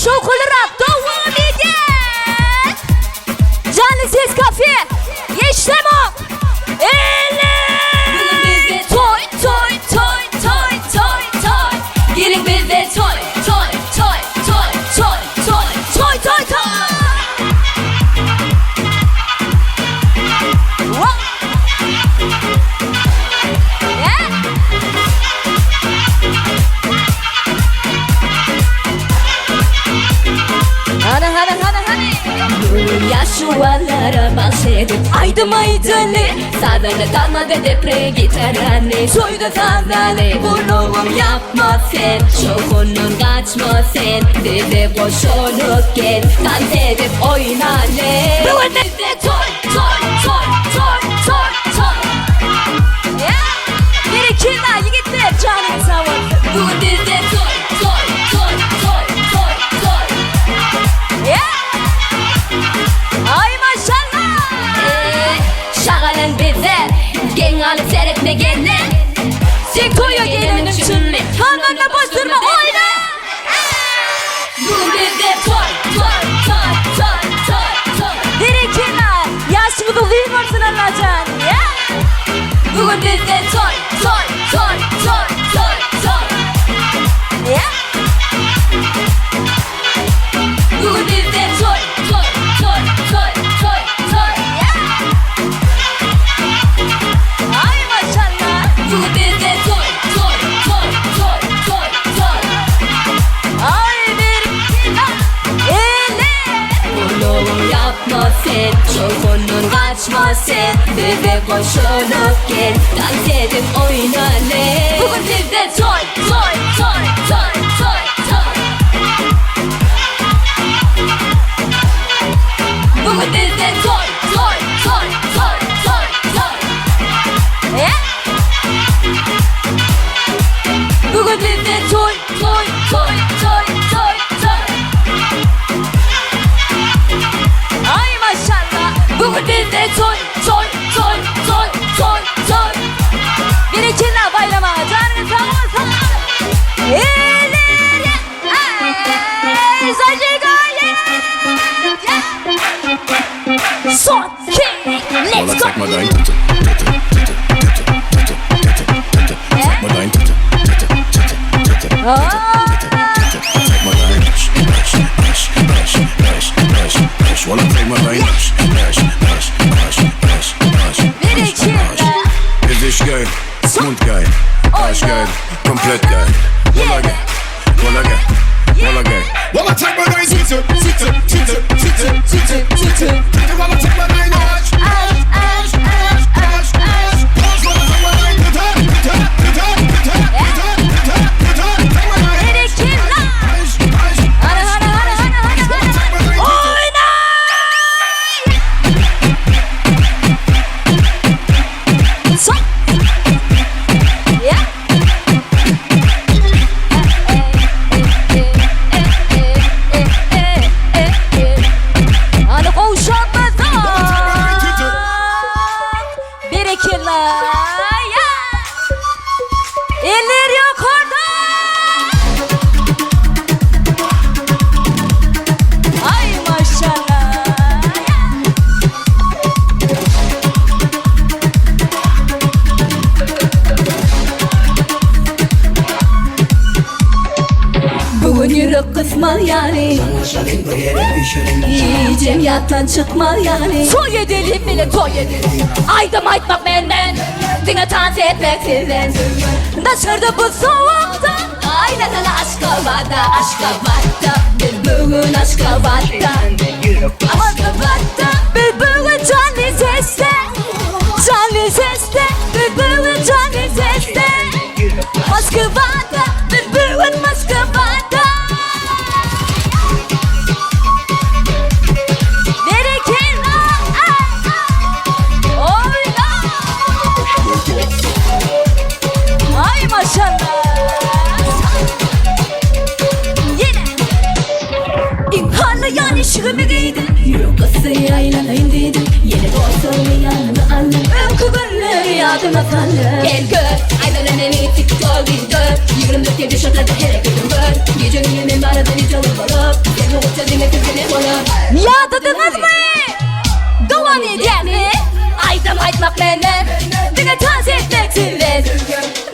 şowhunlyrak dowam edýär. Janly ses kafe. Ýeşdemok. Eller. Bugün bizde toy toy toy toy toy toy Gelin bizde toy toy toy toy toy toy Toý toý toý. Wa. Yeah. Hany hany hany hany. Bugün yaşuvalara bahşedip Aydım aydalı Sazını kalmadı depre gitarani Soydu sazanı Burnum yapma sen Şokunun kaçma sen Bize koşulup gel Dans edip oyna ne Bugün Bizde toy toy toy toy toy toy Yeah. Bir iki daha ýigitler janyňyz sag bolsun. Bugün bizde toy toy toy toy toy toy Yeah. Ay maşallah. Ee, Şagalın bize Gen alıp seyretme gene Sen toýa geleniň çynmy? Hanlarla boş durma oýna. Bugün bizde toy toy toy toy toy toy Bir iki daha. Ýaşyňyz uzyn bolsun Allajan. Yeah. Bugün bizde toy toy toy toy toy toy Yeah. Bugün bizde toy toy toy toy toy toy Ay maşallah. Bugün bizde toy toy toy toy toy toy Ay bir iki daha. Eller. Bunu yapma sen Çokunun kaçma sen Bize koşulup gel Dans edip oyna ne Bugün bizde toy toy toy toy toy toy Bugün bizde toy toy toy toy toy toy Yeah. Bugün bizde toy toy toy toy toy toy Ay maşallah. Bugün bizde toy toy toy toy toy toy Bir iki daha bayrama. Canınız sağ olsun. Eller. Ay, zajigaya. Son iki. Let's Voila, go. zeig mal dein Tüte, Tüte, Tüte, Tüte, Tüte, Tüte, Tüte. Zeig mal dein Tüte, Tüte, Tüte, Tüte, Tüte, Tüte, Tüte. Zeig mal dein Arsch, Arsch, Arsch, Arsch, Arsch, Arsch, Arsch. Voila, zeig mal dein Arsch, Arsch, Arsch, Arsch, Arsch, Arsch, Bir iki Arsch. daha. Gesicht geil, Mund geil, Arsch geil, komplett geil. Voila geil, voila geil, voila geil. Voila, zeig mal dein Tüte, Tüte, Tüte, Tüte, Tüte, Tüte. Tüte, voila, zeig mal dein Arsch, Arsch, Arsch, Arsch, Arsch, Arsch. Arsch, voila, zeig mal dein Tüte, Tüte, Tüte, Tüte, Tüte, Tüte, Tüte. Zeig mal dein Bir iki daha. Arsch, Arsch, Hadi hadi hadi hadi hadi. Voila, zeig mal dein Tüte. Oyna. Son. Ya. Hani kavuşamazak. Bir iki la. Ya. Eller yukarıda. Ay maşallah. Bugün yürek kısmal yani Yiyeceğim yattan çıkmal yani Toy edelim bile toy edelim. Aydım aytmak menden Dine dans etmek sizden Dışarıda bu soğukta. Aynen aşka vada aşka vada Biz bugün aşka vada Aşka vada. Bir bugün canlı sesle. Canlı sesle. Bir bugün canlı sesle. Moskva'da. Bir bugün Moskva'da. Bereket. Oyna. Ay maşallah. Yine. İnhanlı yani şığımı giydi Yürek kısıyor. Ýadyma salýar. Gel gör, aýdana meniň TikTok-y gör. 24 ýedi şatlarda hereketim gör. Gije güni men barada wideolar bolar. Sen howukça diňe siz bilen bolar. Ýadadyňyzmy? Dowam edýärmi? Aýdym aýtmak menden, diňe tans etmek sizden.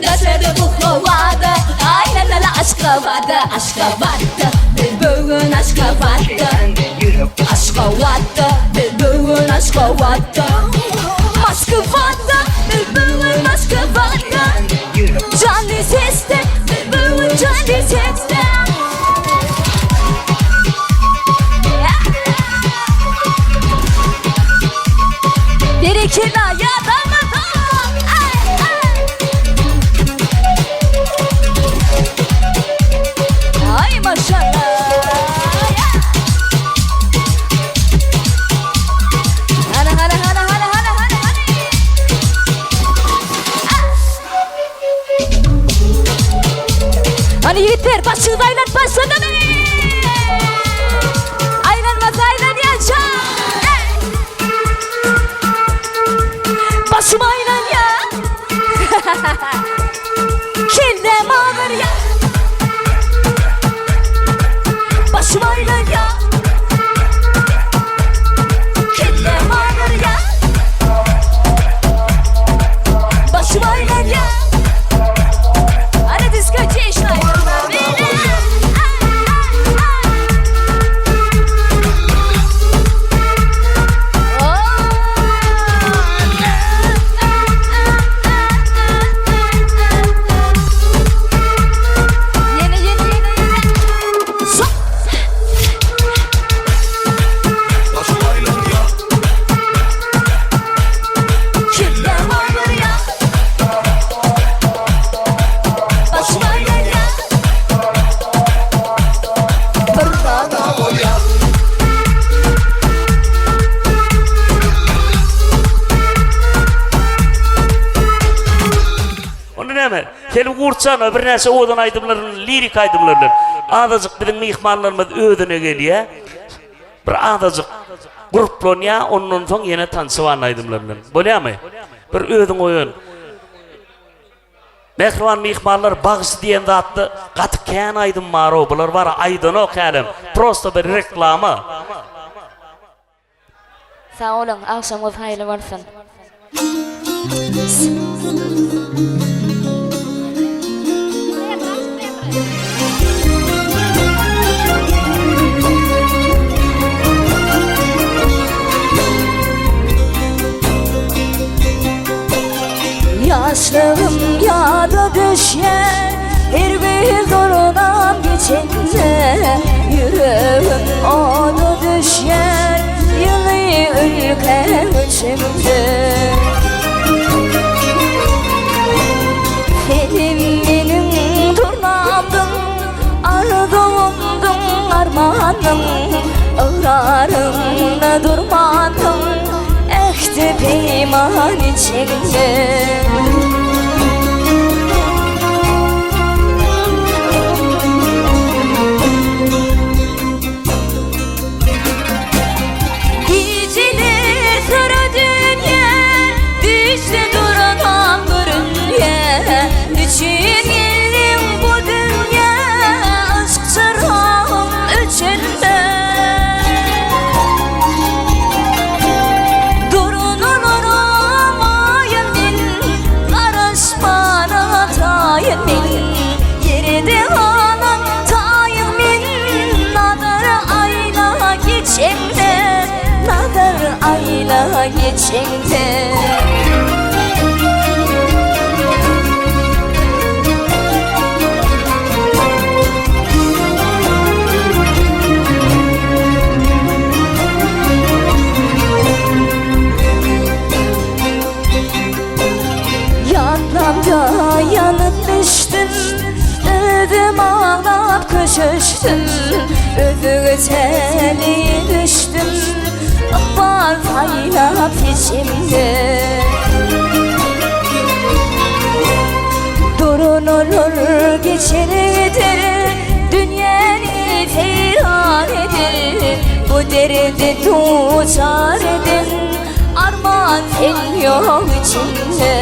Daşarda bu howada, aýlanmaly Aşgabada, Aşgabatda, biz bu gün Aşgabatda. Aşgabatda, biz bu gün Aşgabatda. Moskwada, biz bu gün Moskwada. Janly sesde, biz bu gün janly sesde. Berekella ýadamadan. Ay, ay. Ay maşallah. Hana hana hana hana hana hana hana. Hany ýigitler başyňyzy aýlanyp başladymy? Aýlanmasa aýlanýança. Başym aýlanýa. Kellem agyrýa. Başym aýlanýa. Kellem agyrýa. Başym aýlanýa. Hany disko çeşme. Ýene ýene ýene ýene. Sok. Başym aýlanýar. Kellem agyrýa. Başym aýlanýa. Bir zada Bolýar. Onda näme? Selim Gurtjanow birnäçe owadan aýdymlaryny, lirik aýdymlar bilen azajyk biziň myhmanlarymyz özüne gelýär. Bir azajyk gurplanýar, ondan soň ýene tançyban aýdymlar bilen. Bolýarmy? Bir özüň oýan. Mähriban myhmanlar bagşy diýen zatda gaty kän aýdym bar-ow, bular bar aýdanok hälem. Prosto bir reklama. Sag boluň, agşamyňyz haýyrly bolsun. Ýaşlygym ýada düşýär Her bir zordan geçende Ýüregim oda düşýär Ýyly ülkäň içinde Senem meniň durnamdyň Arzuwymdyň armanym Ygrarymda durmadyň Ähdi-peýman içinde. Gijeler sara dünýä, Düşde duranam görünýä. Üçin geldim bu dünýä, Yşk çyragym öçende. Durnalara maýyl men, Garaşmana taýyn men. Ýerde galan taýyň men, Nazar aýla geçeňde, Nazar aýla geçeňde. Ýatlamda ýanyp bişdim, Özüm aglap köşeşdim, Özüňe täleýe düşdüm, Ykbal saýlap seçemde. Duran olur, geçer gider, Dünýäni seýran eder, Bu derde duçar eden. Arman sen ýok içinde.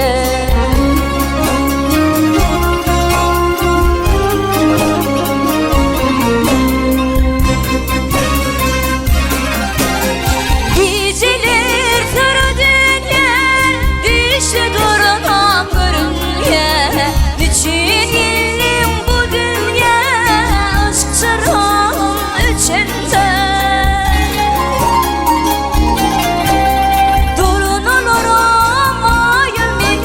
Gijeler sara dönýär, Düşde duranam görünýär. Nüçin geldiň bu dünýä, Yşk çyragym öçende. Durnalara maýyl men,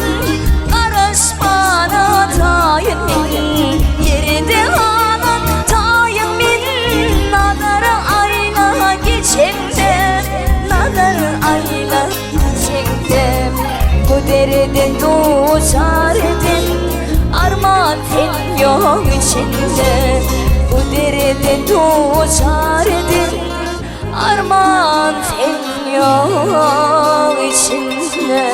Garaşmana taýyn men. Ýerde galan taýyn men, Nazar aýla geçemde, Nazar aýla geçemde. Bu derde duçar eden, Arman sen ýok içinde. Bu derde duçar eden, Arman sen ýok içinde.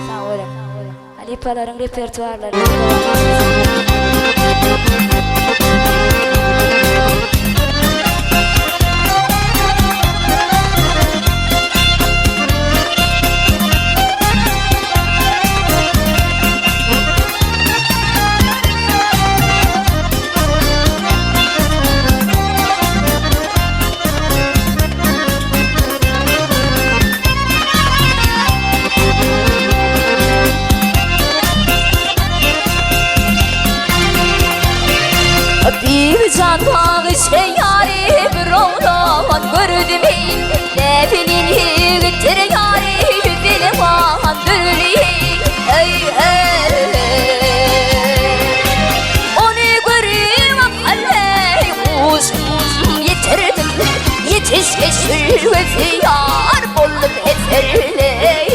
Sag boluň. Halypalaryň repertuarlary. Bir can bagyş ýary bir oglan gördüm ey Lebinin ýigitdir ýary bilman dürli ey ey Ony görüp akalley huşum ýitirdim Ýetiş geçilmesi ýar boldum heserley.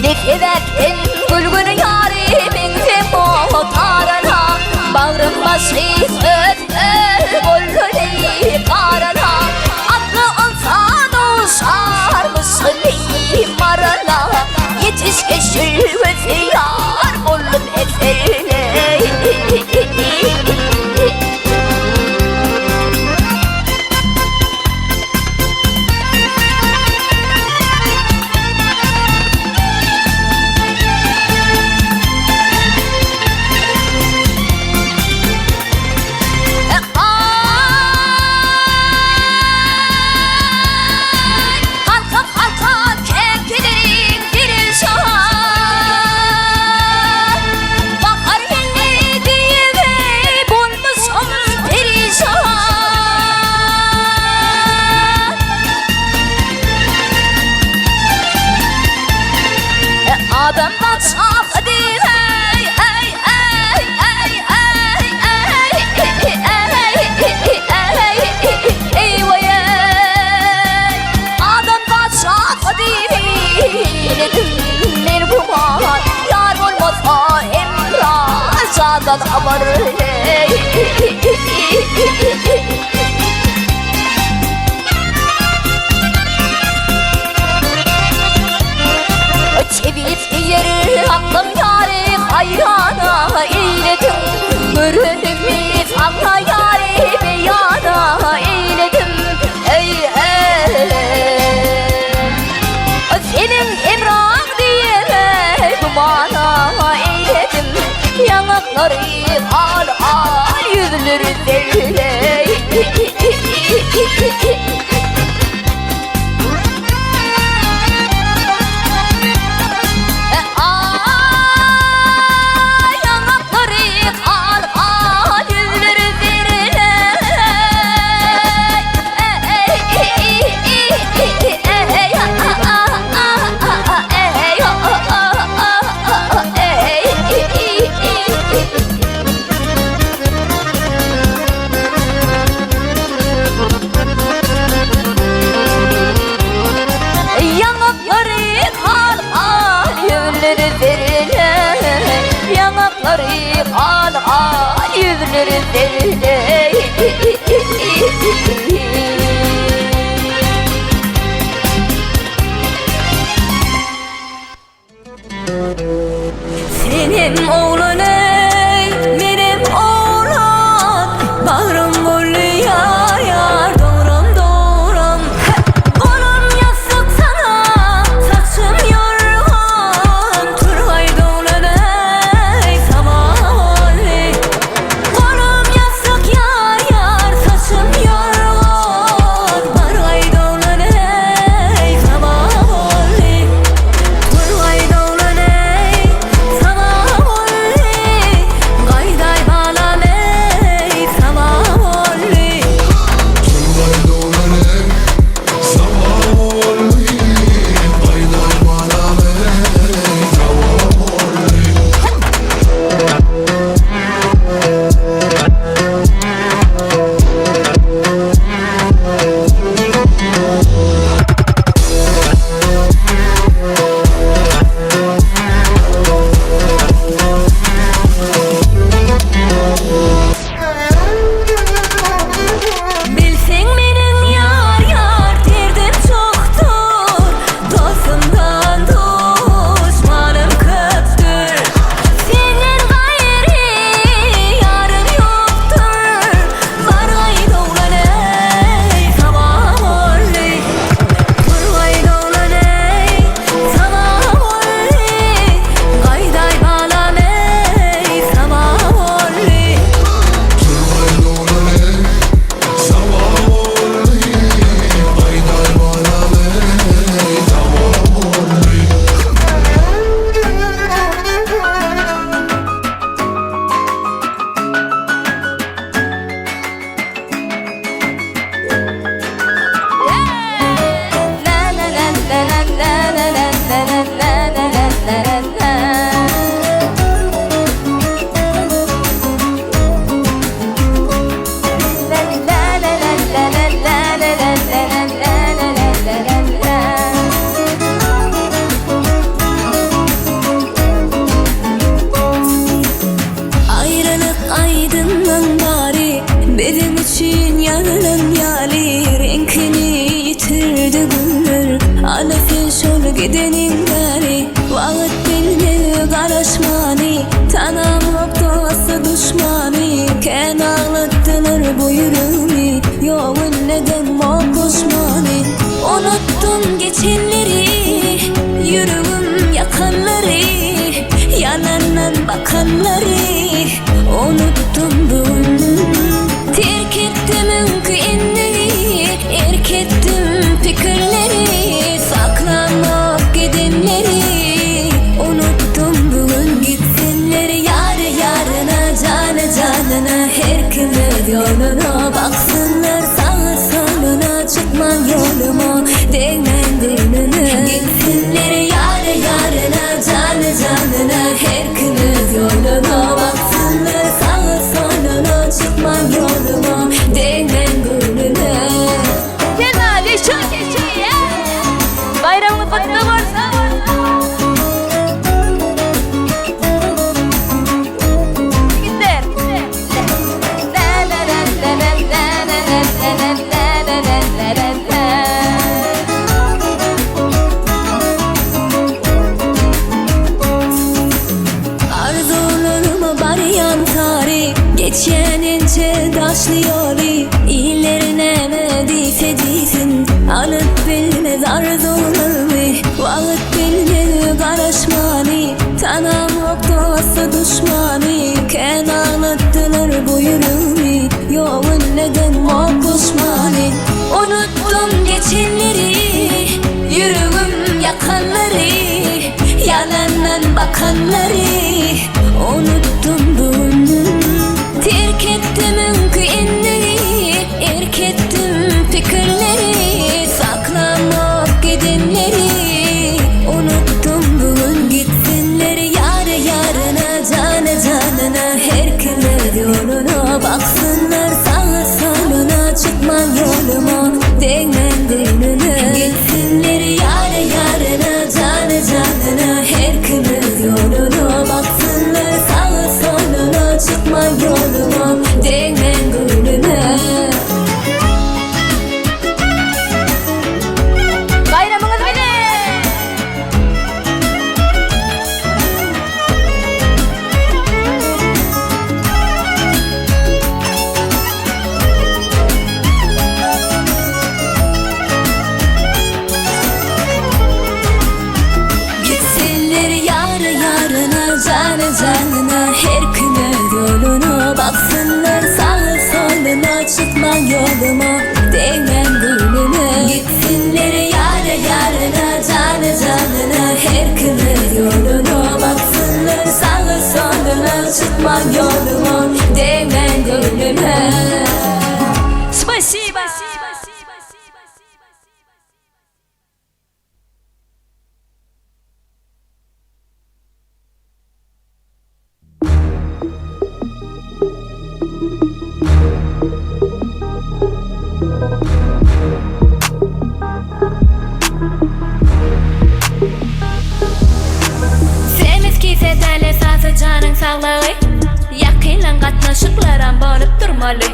Ne sebäpden gülgün ýary meňzem otarana, Bagrym başy öt-öt boldy garana, Atly ynsan uşarmyşyn eý marana, Ýetiş geçilmesi ýar boldum heserine. Halka-halka kepkelerin perişan Bahar geldi diýip bolmuşam perişan Adamdan çak diýip ey ey ey ey ey ey ey ey ey Adamdan çak diýip men güman Ýar bolmasa hemra jandan habar ey. Çevirip diýer aklym ýary haýrana eýledim Görünimi saňa ýary beýana eýledim Eý eý Seniň hemraň diýene gümana eýledim Ýaňaklary hal hal ýüzleri zerleý. Ay ýaňaklary hal hal ýüzleri zerleý. Ýaňaklary hal-hal ýüzleri zerle Ýaňaklary hal-hal ýüzleri zerle. duşmany Kän aglatdylar bu ýüregimi Ýok indi o puşmany Unutdym geçenleri Ýüregim ýakanlary Ýalandan bakanlary Unutdym bu gün Terk etdim öňki endigi Erk etdim pikirleri Saklanmak gidenleri Unutdym bu gün Gitsinler ýary ýaryna Jany janyna Her kim öz ýoluna Baksynlar saňa soluna Çykmaň ýoluma Degmäň göwnüne Gitsinler ýary ýaryna Jany janyna Her kim öz ýoluna Baksynlar saňa soluna Çykmaň ýoluma Degmäň göwnüne. Kemal çok Baýramyňyz gutly bolsun. Ýigitler. Arzuwlaryma barýan sary Geçýän inçe daşly ýoly Iller näme diýse diýsin Alyp bilmez arzuwlarymy Wagt bilmez garaşmany Tanamok dosty duşmany Kän aglatdylar bu ýüregimi Ýok indi o puşmany Unutdym geçenleri Ýüregim ýakanlary Ýalandan bakanlary Unutdym bu gün Terk etdim öňki endigi Erk etdim pikirleri Saklamok gidenleri Unutdym bu gün Gitsinler ýary ýaryna Jany janyna Her kim öz ýoluna Baksynlar saňa soluna Çykmaň ýoluma Degmäň göwnüne Gitsinler ýary ýaryna Jany janyna Her kim öz ýoluna Baksynlar saňa soluna Çykmaň ýoluma Degmäň göwnüne. Baýramyňyz bilen! Gitsinler ýary ýaryna Jany janyna Her kim öz ýoluna Baksynlar sagy soluna Çykmaň ýoluma Degmäň göwnüme Gitsinler ýary ýaryna Jany janyna Her kim öz ýoluna Baksynlar sagy soluna Çykmaň ýoluma Degmäň göwnüme Spasiba! Semiz kise däl esasy janyň saglygy Ýakynlaň gatnaşyklaram bolup durmaly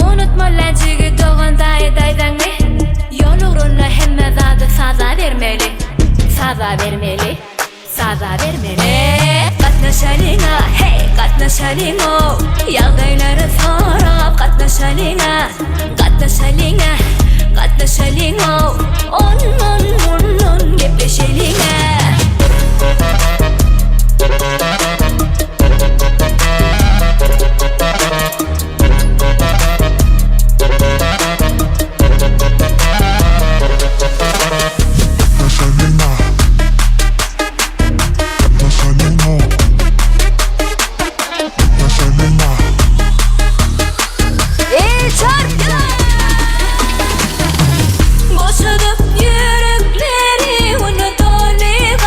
Unutmaly jigi dogan daýy daýzaňy Ýol ugrunda hemme zady saza bermeli Saza bermeli Saza bermeli Gatnaşalyň-a heý gatnaşalyň-ow Ýagdaýlary sorap gatnaşalyň-a Gatnaşalyň-a gatnaşalyň-ow Ondan mundan gepleşeliň-ä. Eý çarpýar! Boşadyp ýürekleri unudaly.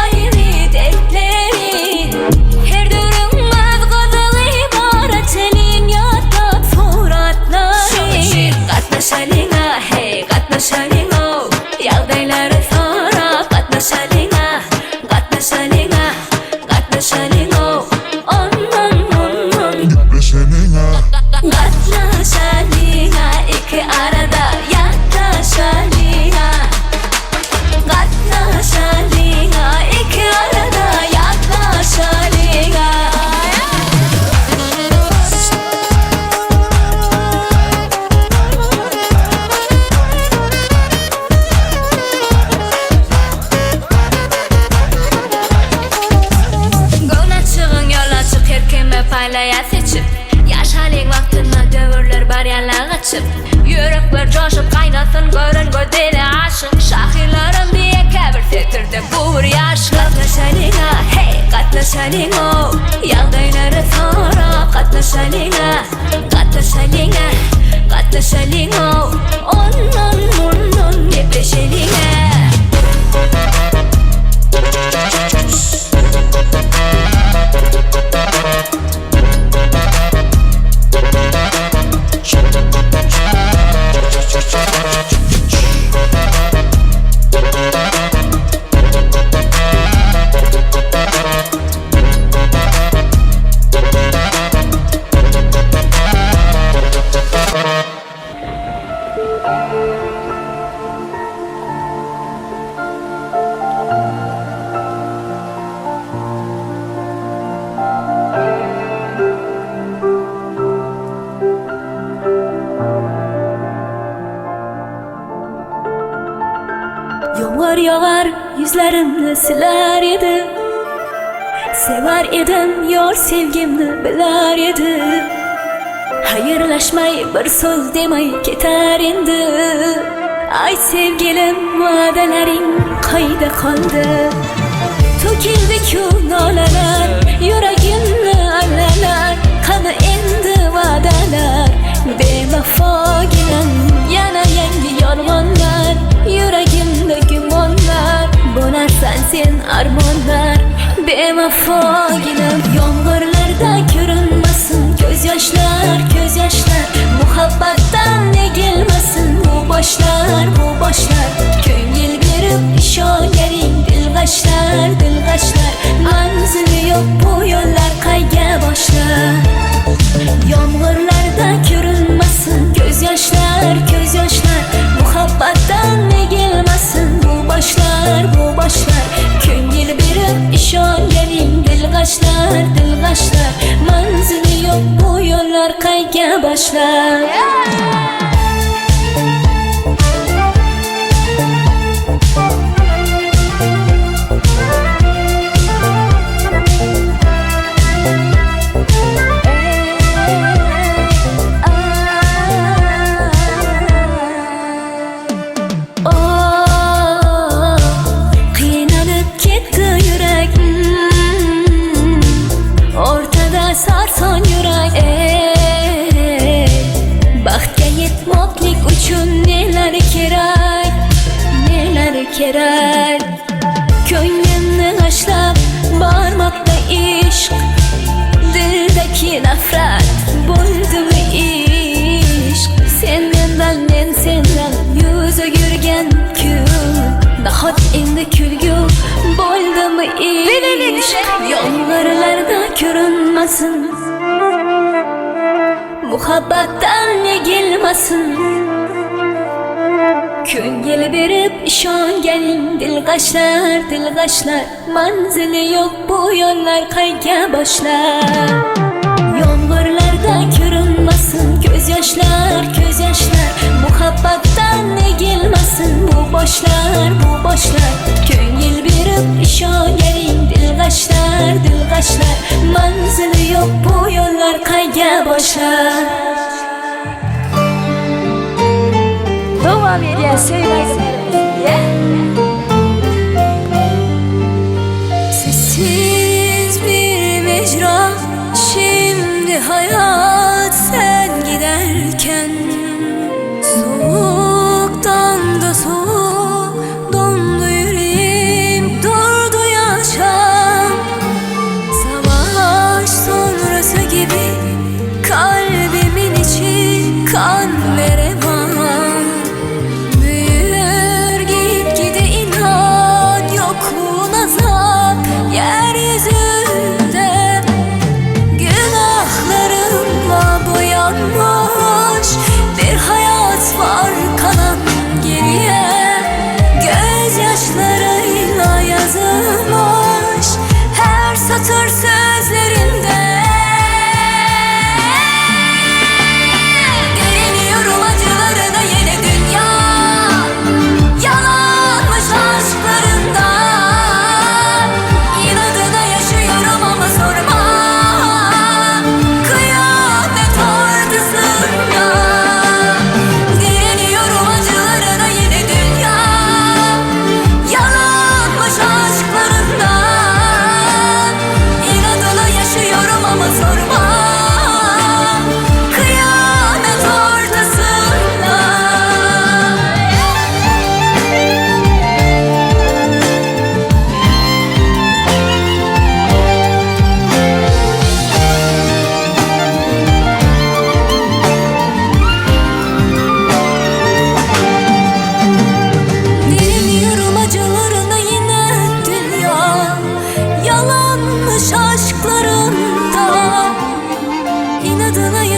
açyp Ýürekler joşup gaýnasyn gören göz dili aşyk Şahyrlaram diýe käbir setirde bu bir ýaşlyk Gatnaşalyň-a hey gatnaşalyň-ow Ýagdaýlary sorap gatnaşalyň-a Gatnaşalyň-a gatnaşalyň-ow Ondan mundan gepleşeliň-ä. Ýomgyr ýogar ýüzlerimni siler edi Sewer edim ýor sevgimni biler edi Haýyrlaşmaý bir söz demaý keter indi Aýt sevgilim wadalaryň kaýda galdy Tökildi-ku nolalar ýüregimni allalar Kany indi wadalar Bewefa gelen ýene ýeňdi ýolganlar Ýüregimde gümanlar Bolarsan sen armanlar Bewefa gelen Ýomgyrlarda görünmesin Gözýaşlar, gözýaşlar Muhabbatdan egilmesin Bu başlar, bu başlar Köňül berip işonganing Dilgaşlar, dilgaşlar Manzili ýok bu ýollar Kaýga boşlar Ýomgyrlarda görünmesin Gözýaşlar, gözýaşlar Muhabbatdan egilmesin Bu başlar, bu başlar Köňül berip işonganing Dilgaşlar, dilgaşlar Manzili ýok bu ýollar Kaýga başlar. Oh, Qiynalib ketdi yurak O'rtada sarson yurak Ey, Baxtga yetmoqlik uchun nelar kerak Nelar kerak Ko'nglimni g'ashlab bormoqda ishq Dildagi nafrat bo'ldimi ishq Sen mendan men sendan yuz o'girgan kun Nahot endi kulgu bo'ldimi ishq Yomg'irlarda ko'rinmasin Muhabbatdan egilmasin Ko'ngil berib ishonganing dilg'ashlar dilg'ashlar Manzili yo'q bu yo'llar qayga boshlar Yomg'irlarda ko'rinmasin ko'zyoshlar ko'zyoshlar Muhabbatdan egilmasin bu boshlar bu boshlar Ko'ngil berib ishonganing dilg'ashlar dilg'ashlar Manzili yo'q bu yo'llar qayga boshlar Dowam edýär söýgi aýdymlarymyz. Yeah. Sessiz bir mecra şimdi hayat sen giderken Soğuktan da soğuk dondu yüreğim durdu yaşam Savaş sonrası gibi kalbimin içi kan ve revan.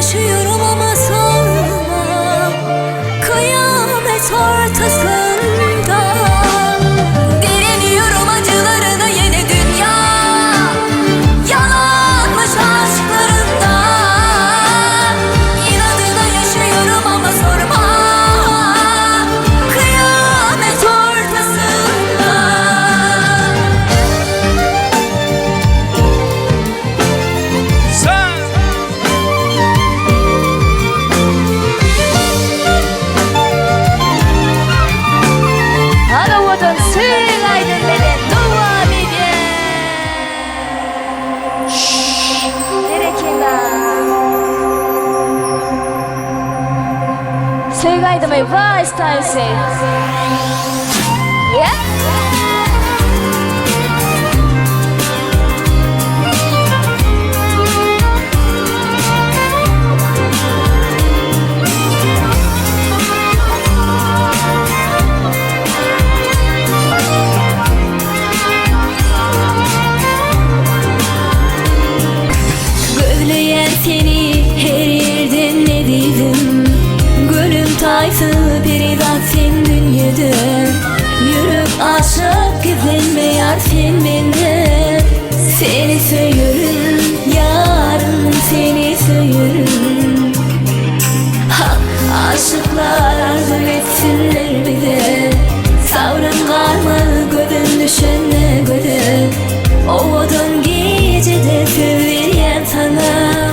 yaşıyorum ama sorma Kıyamet ortasında Direniyorum acılarına yeni dünya Yalanmış aşklarında İnadına yaşıyorum ama sorma Kıyamet ortasında Sen. Hany owadan söýgi aýdym bilen dowam edýär. Berekella. Söýgi aýdymy Vals tansy. Yeah. Gözleyen seni her yerden ne dedim Gülüm tayfı perizat sen dünyada Yürüp aşık gizlenme yar sen benden Seni seviyorum yarım seni seviyorum Hak aşıklar arzu etsinler bize Savrın karma gözün düşene göze Ovadan gecede söz veryen sana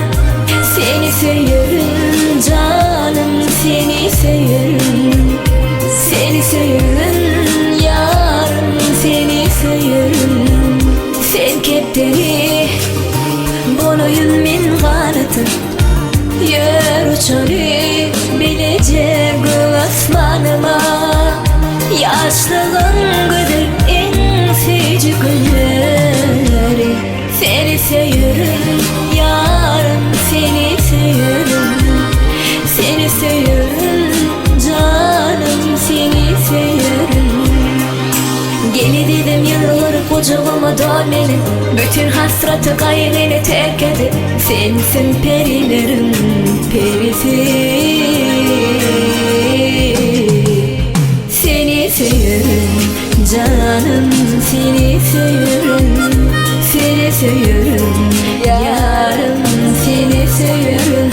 Seni seviyorum canım seni seviyorum Seni seviyorum yarım seni seviyorum Sen kepteri Bolayın min ganatın Yer uçarı bilecek aslanıma Yaşlılığın güzel en sıcak günleri Seni seviyorum yarım seni seviyorum Seni seviyorum canım seni seviyorum Geli dedim yıllar kucağıma dön beni Bütün hasreti kaygını terk edip Sensin perilerin perisi Seni seviyorum canım seni seviyorum Seni seviyorum yarım seni seviyorum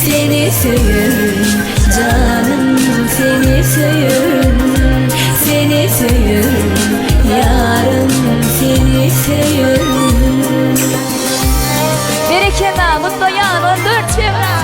Seni seviyorum canım seni seviyorum Seni seviyorum yarım seni seviyorum Berekella Mutlaýan 14 fewral.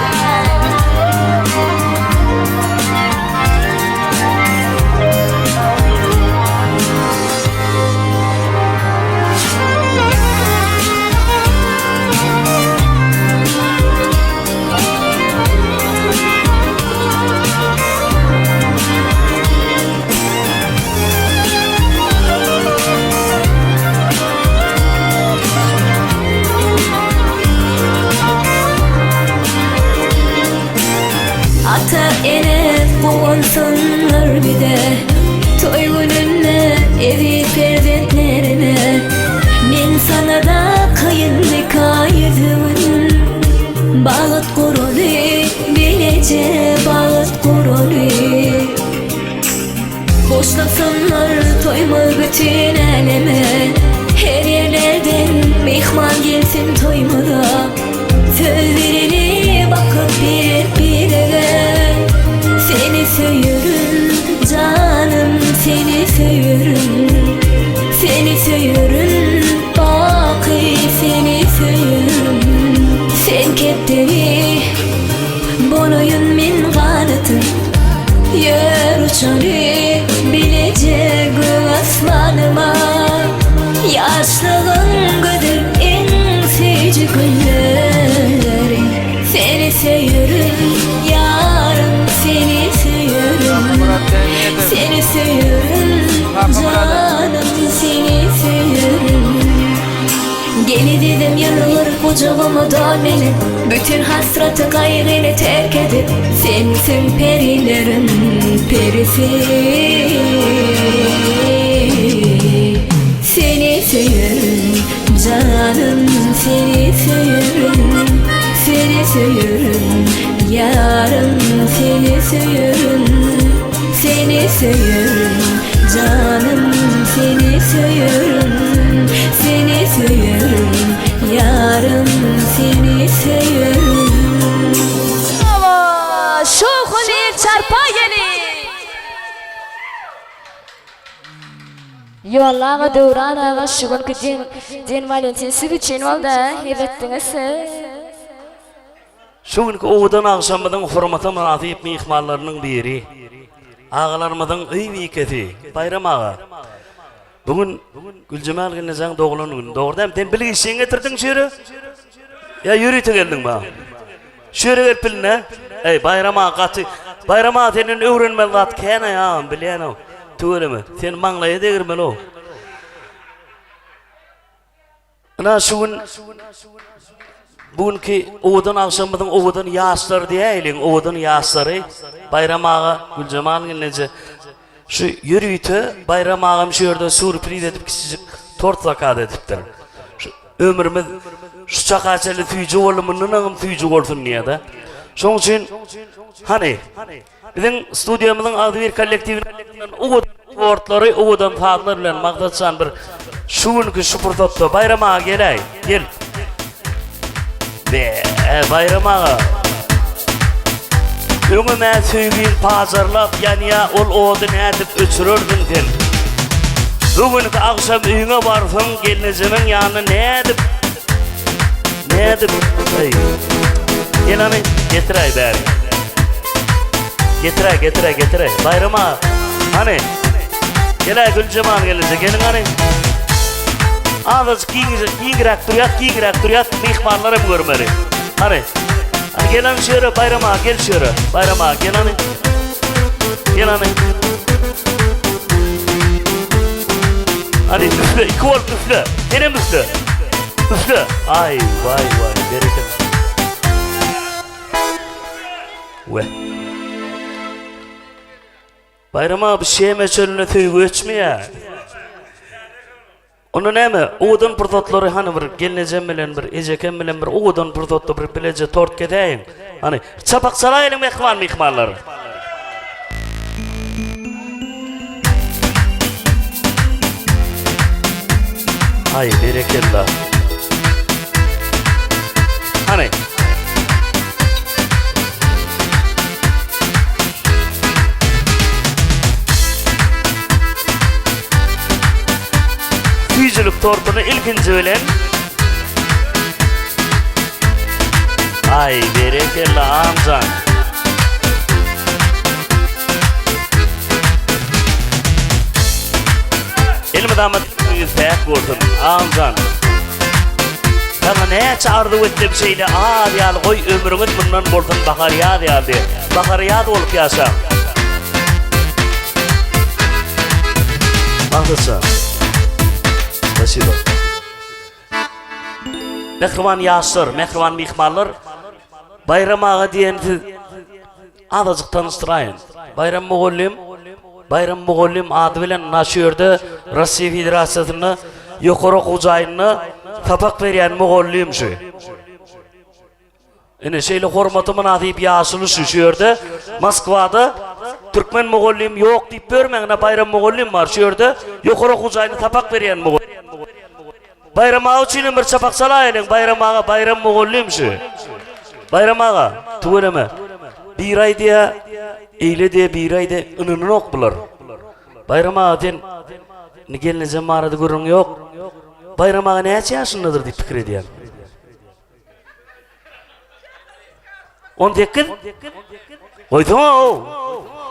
Ata ene guwansynlar bize Toý gününde eziz perzentlerine Men sana dakaýyn nika ýüzügin Bagt guraly bileje bagt guraly Boşlasynlar toýumyz bütin äleme Her ýerlerden myhman gelsin toýumyza Söz bereli bakyp birek-birege Seni söýerin janym seni söýerin Seni söýerin baky seni söýerin Sen kepderi Bolaýyn men ganatym Ýör uçary bileje gök asmanyma Ýaşlygyň gözel iň süýji günleri Seni söýerin ýarym seni söýerin Murat Demir. Seni söýerin janym seni söýerin Geli dedim ýylgyr gujagyma dön meni Bütün hasraty gaýgyny terk edip Sensiň perileriň perisi Seni söýerin janym seni söýerin Seni. söýerin Ýarym seni söýerin Seni söýerin Janym seni söýerin Seni söýerin Ýarym seni söýerin. Brawo! Şowhun el çarpa geliň! Ýolly aga Döwran aga şu günki den Den Walentin siz üçin boldy a hez etdiňiz siz. Şu günki owadan agşamymyzyň hormata mynasyp myhmanlarynyň biri, agalarymyzyň öý bikesi Baýram aga. Bu gün Güljemal gelnejeň doglan güni, dogry dälmi? Sen bilgiçligiňi getirdiň şu ýere? Ýa ýörite geldiňmi? Şu ýere gelip bilin-ä. Eý, Baýram aga gaty, Baýram aga senden öwrenmeli zat kän-aý agam, bilýän-ow. Tüweleme, seni maňlaýa degirmeli-ow. Ynha şu gün bu günki owadan agşamymyzyň owadan ýaşlary diýäýeliň, owadan ýaşlary Baýram aga, Güljemal gelneje şu ýörite Baýram agam şu ýerde sýurpriz edip kiçijik tort zakaz edipdir. Şu ömrümiz şu çaka çenli süýji boldy, mundanam süýji bolsun diýýär-de. Şonuň üçin hany Biziň studiýamyzyň agzybir kollektiwiniň owadan tortlary, owadan sazlar bilen Maksatjan bir şu günki şu pursatda Baýram aga geläý, gel. Be, Baýram aga. Öňüm-ä söýgiň pajarlap ýanýa, ol ody nädip öçürerdiň sen? Bu günki agşam öýüňe barsaň, gelnejemiň ýanyna nädip Nädip? Eý. Gel hany, getiräý bäri. Getiräý, getiräý, getiräý. Baýram aga. Hany. Geläý Güljemal gelneje, geliň hany. Azajyk giňje, giňräk durýas, giňräk durýas, myhmanlar hem görmeli. Hany. Hany gel hany şu ýere, Baýram aga, gel şu ýere. Baýram aga, gel hany. Gel hany. Hany üfle, iki bolup üfle. Senem üfle. Üfle. Ay vay vay berekella. We. Bayram abi şeme çölüne söýgi öçmeýär. Onda näme, owadan pursatlary hany bir gelnejem bilen bir ejekem bilen bir owadan pursatda bir bileje tort kesäýiň. Hany, çapak çalaýlyň mähriban myhmanlar. Aý, berekella. Hany. Süýjülik tortuny ilkinji bilen Aý, berekella, Amjan. Elmydama ýüz päk bolsun, Amjan. Saňa näçe arzuw etsem şeýle az ýaly goý ömrüňiz mundan bolsun bahar ýaz ýaly. Bahar ýaz bolup ýaşaň. Bagtyjan. Spasibo. Mähriban ýaşlar, mähriban myhmanlar, Baýram aga diýen siz azajyk tanyşdyraýyn. Baýram mugallym, Baýram mugallym ady bilen na şu ýerde Russiýa Federasiýasynda ýokary okuw jaýynda sapak berýän mugallym şu. Ine şeýle hormata mynasyp ýaşuly şu şu ýerde Moskwada türkmen mugallym ýok diýip ýörmäň, ine Baýram mugallym bar şu ýerde ýokary okuw jaýynda sapak berýän mugallym. Baýram aga üçin hem bir çapak çalaýalyň Baýram aga Baýram mugallym şu. Baýram aga tüweleme. Biri aýdýa eýle diýe biri aýdýa ynananok bular. Baýram aga sen indi gelnejem barada gürrüň ýok. Baýram aga näçe ýaşyndadyr diýip pikir edýäň? 18? Goýsana-ow.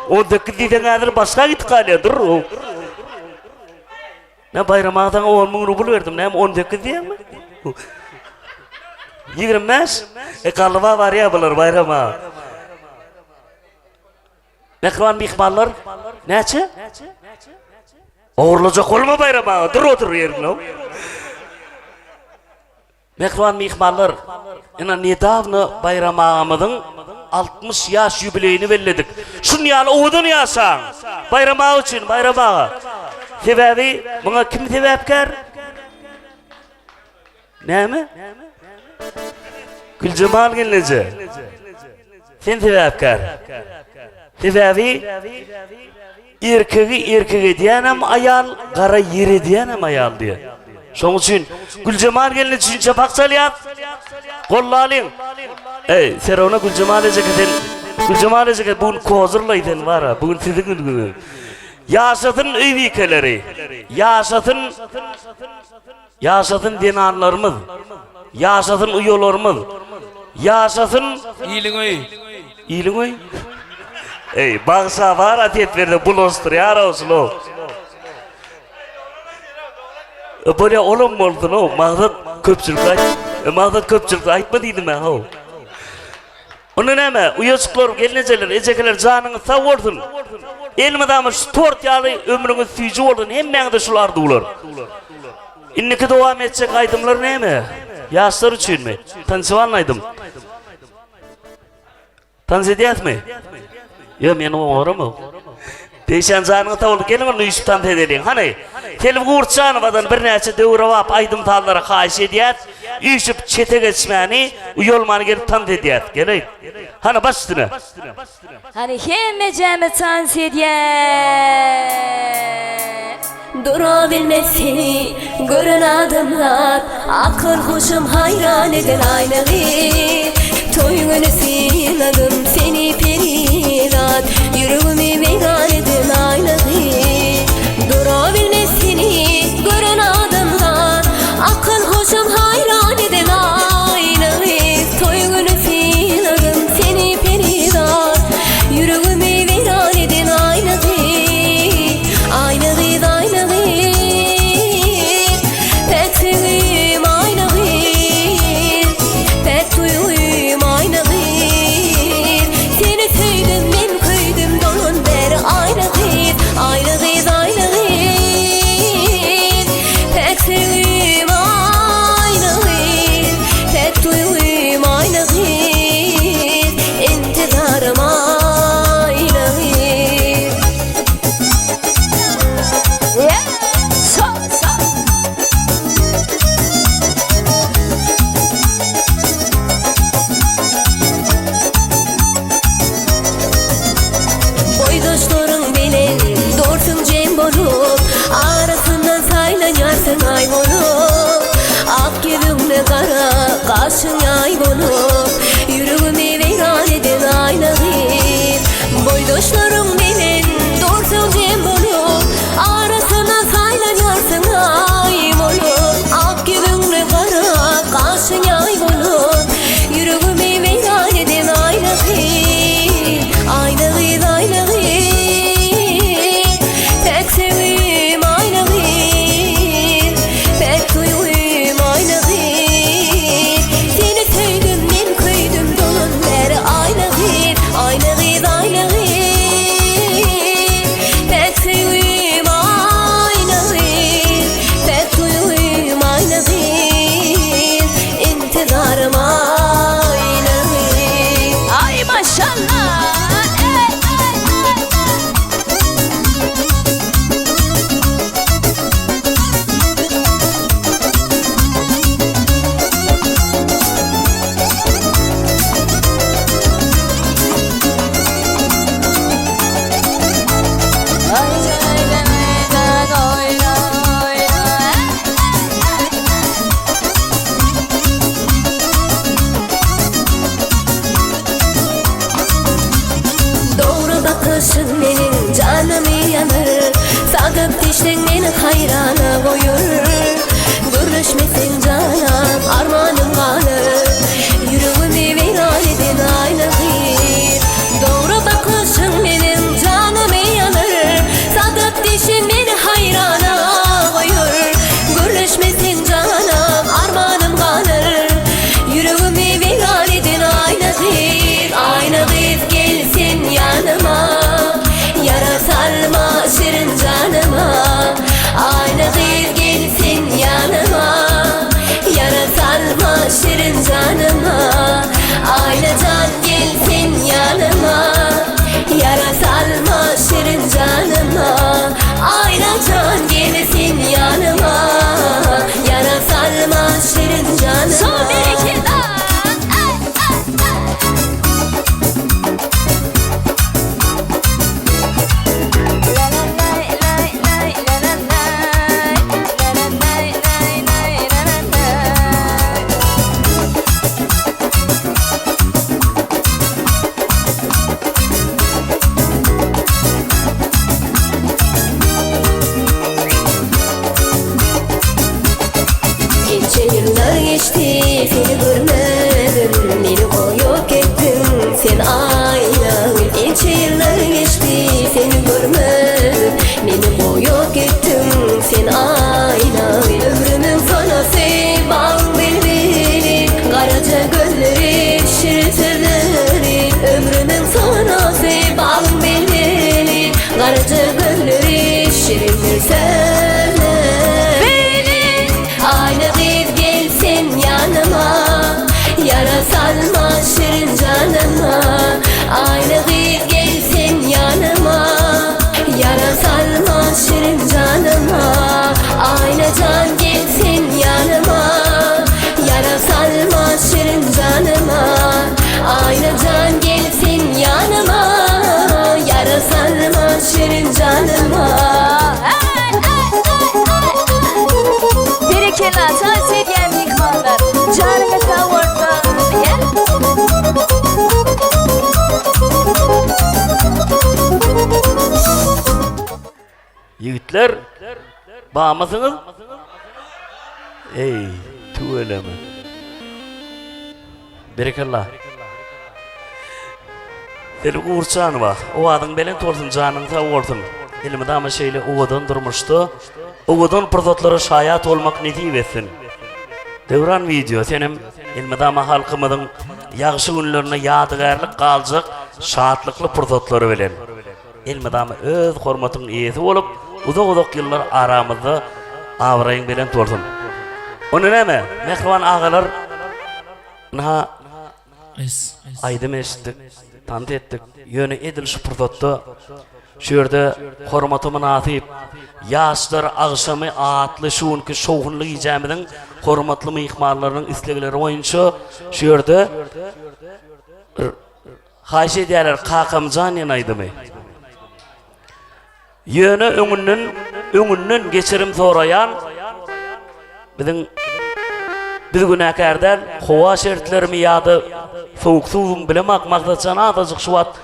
18 diýseň häzir başga gitip galýar, dur. Men Baýram aga saňa 10 müň rubl berdim, näme 18 diýýäňmi? 25? E galyba barýar bular Baýram aga. Mähriban myhmanlar, näçe? Ogurlajak bolma Baýram aga, dur otur ýerinde. Mähriban myhmanlar, ine nedawno Baýram agamyzyň 60 ýaş ýubileýini belledik. Şun ýaly owadan ýaşaň! Baýram aga üçin, Baýram aga. Sebäbi muňa kim sebäpkär? Näme? Güljemal gelneje. Sen sebäpkär. Sebäbi erkegi erkek edýänem aýal, gara ýer edýänem aýal diýýär. Şonuň üçin Güljemal gelneje üçin çapak çalýas. Gollalyň. Eý, Serona Güljemal ejeke sen Güljemal ejeke bu gün kozurlaý sen bara. Bu gün siziň günüňiz. Ýaşasyn öý bikeleri. Ýaşasyn Ýaşasyn zenanlarymyz. Ýaşasyn uýalarymyz. Ýaşasyn Iliň öýi. Iliň öýi. Eý, bagşa bar-a ses berse bulaşdyrýar-ow şul-ow. E, bolýa olam bolsun-ow. Maksat köpçülikde aýt. E, maksat köpçülikde aýtma diýdim-ä, how. Onda näme, uýajyklar, gelnejeler, ejekeler janyňyz sag bolsun. Elmydama şu tort ýaly ömrüňiz süýji bolsun, hemmäňize şul arzuwlar. Indiki dowam etjek aýdymlar näme? Ýaşlar üçinmi? Tançywan aýdym. Tans edýäsmi? Ýok, men oňaramok. Degşen janyňyz sag bolsun, geliň onda üýşüp tans edeliň. Hany, Selbi Gurtjanowadan birnäçe döwrebap aýdym-sazlary haýyş edýäs. Üýşüp çete geçmäni, uýalmany gelip tans edýäs. Geleý. Hany, baş üstüne. Hany hemmejämiz tans edýäs. Durabilmez seni gören adamzat Akyl huşum haýran eder aýnaly Toý güni synladym seni perizat Ýüregimi weýran eden aýnaly Durabilmez seni gören adamzat Akyl huşum haýran eden aýnaly Toý güni synladym seni perizat Ýüregimi weýran eden aýnaly Aýna gyz, aýna gyz, Päk söýgim aýna gyz, Päk duýgym aýna gyz. Seni söýdüm, men köýdüm, Dolan bäri aýna gyz, Aýna gyz, aýna gyz, Päk söýgim aýna gyz, Päk duýgym aýna gyz, Intizarym aýna gyz. Boýdaşlaryň bilen dursuň jem bolup, Arasyndan saýlanýarsyň aý bolup. Ak ýüzüňde gara gaşyň ýaý bolup, Ýüregimi weýran eden aýna gyz. Boýdaşlaryň bilen dursuň jem bolup, Arasyna saýlanýarsyň aý bolup. Ak ýüzüňli gara gaşyň ýaý bolup, Ýüregimi weýran eden aýna gyz. Aýna gyz, aýna gyz, Päk söýgim aýna gyz, Päk duýgym aýna gyz. Seni söýdüm, men köýdüm, dolan bäri aýna gyz. Aýna gyz, aýna gyz, Päk söýgim aýna gyz, Päk duýgym aýna gyz, Intizarym aýna gyz. Aý maşallah. Ey ey ey ey. Dogry bakyşyň meniň janymy ýanar, Sadyk dişleň meni haýrana goýar. Gürleşmeseň janam armanym galar, Ýüregimi weýran eden aýna gyz. Dogry bakyşyň meniň janymy ýanar, Sadyk dişiň meni haýrana goýar. Gürleşmeseň janam armanym galar, Ýüregimi weýran eden aýna gyz. Aýna gyz gel sen ýanyma, Ýara salma şirin janyma. Aýna gyz gel sen ýanyma, Ýara salma şirin janyma. Aýna jan gel sen ýanyma, Ýara salma şirin janyma. Aýna jan gel sen ýanyma, Ýara salma şirin janyma. Son bir iki daha. Ey. Aýna Ençe ýyllar geçdi seni görmedim Meni goýup gitdiň sen Aýna Ömrümiň sonasy bal bilbili Garaja gözleri şirin sözleri Ömrümiň sonasy bal bilbili Garaja gözleri şirin sözleri Aýna gyz gel sen ýanyma Ýara salma şirin janyma Aýna gyz gel sen ýanyma Ýara salma şirin janyma Aýna jan gel sen ýanyma Ýara salma şirin janyma Aýna jan gel sen ýanyma Ýara salma şirin janyma Berekella, tans edýän myhmanlar. Janyňyz sag bolsun. Gel. Ýigitler, bamysyňyz? Eý, tüweleme. Berekella. Seni Gurçanowa, owazyň belent bolsun, janyň sag bolsun. Elmydama şeýle owadan durmuşda, owadan pursatlara şaýat bolmak nesip etsin. Döwran wideo, senem elmydama halkymyzyň ýagşy günlerine ýadygärlik galjak şatlykly pursatlary bilen elmydama öz hormatyň eýesi bolup, uzak-uzak ýyllar aramyzda abraýyň belent bolsun. Onda näme, mähriban agalar, ynha, Aýdym eşitdik, tans etdik. Ýöne edil şu pursatda şu ýerde hormata mynasyp Ýaşlar agşamy atly şu günki şowhunly gijämiziň hormatly myhmanlarynyň islegleri boýunça şu ýerde bir haýyş edýärler Kakamjan diýen aýdymy. Ýöne öňünden öňünden geçirim soraýan biziň biz günäkär däl, howa şertlerimi ýa-da sowuk suwumy bilemok, Maksatjan azajyk şu wagt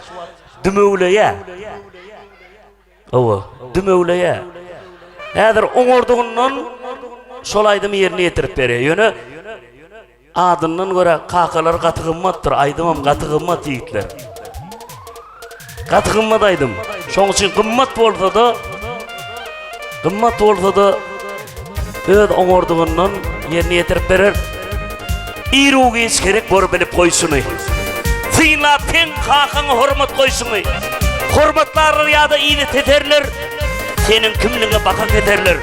dümewleýä. Hawa, dümewleýä. Häzir oňardygyndan şol aýdymy ýerine ýetirip berýär. Ýöne Adyndan görä kakalar gaty gymmatdyr, aýdymam gaty gymmat ýigitler. Gaty gymmat aýdym. Şoň üçin gymmat bolsa-da gymmat bolsa-da öz oňardygyndan ýerine ýetirip berer. Iru giç gerek bor bilip goý şuny. Synlap seň kakaňa hormat goýşuňy. Hormatlarlar ýa-da yzy teserler. Seniň kimligiňe baka keserler.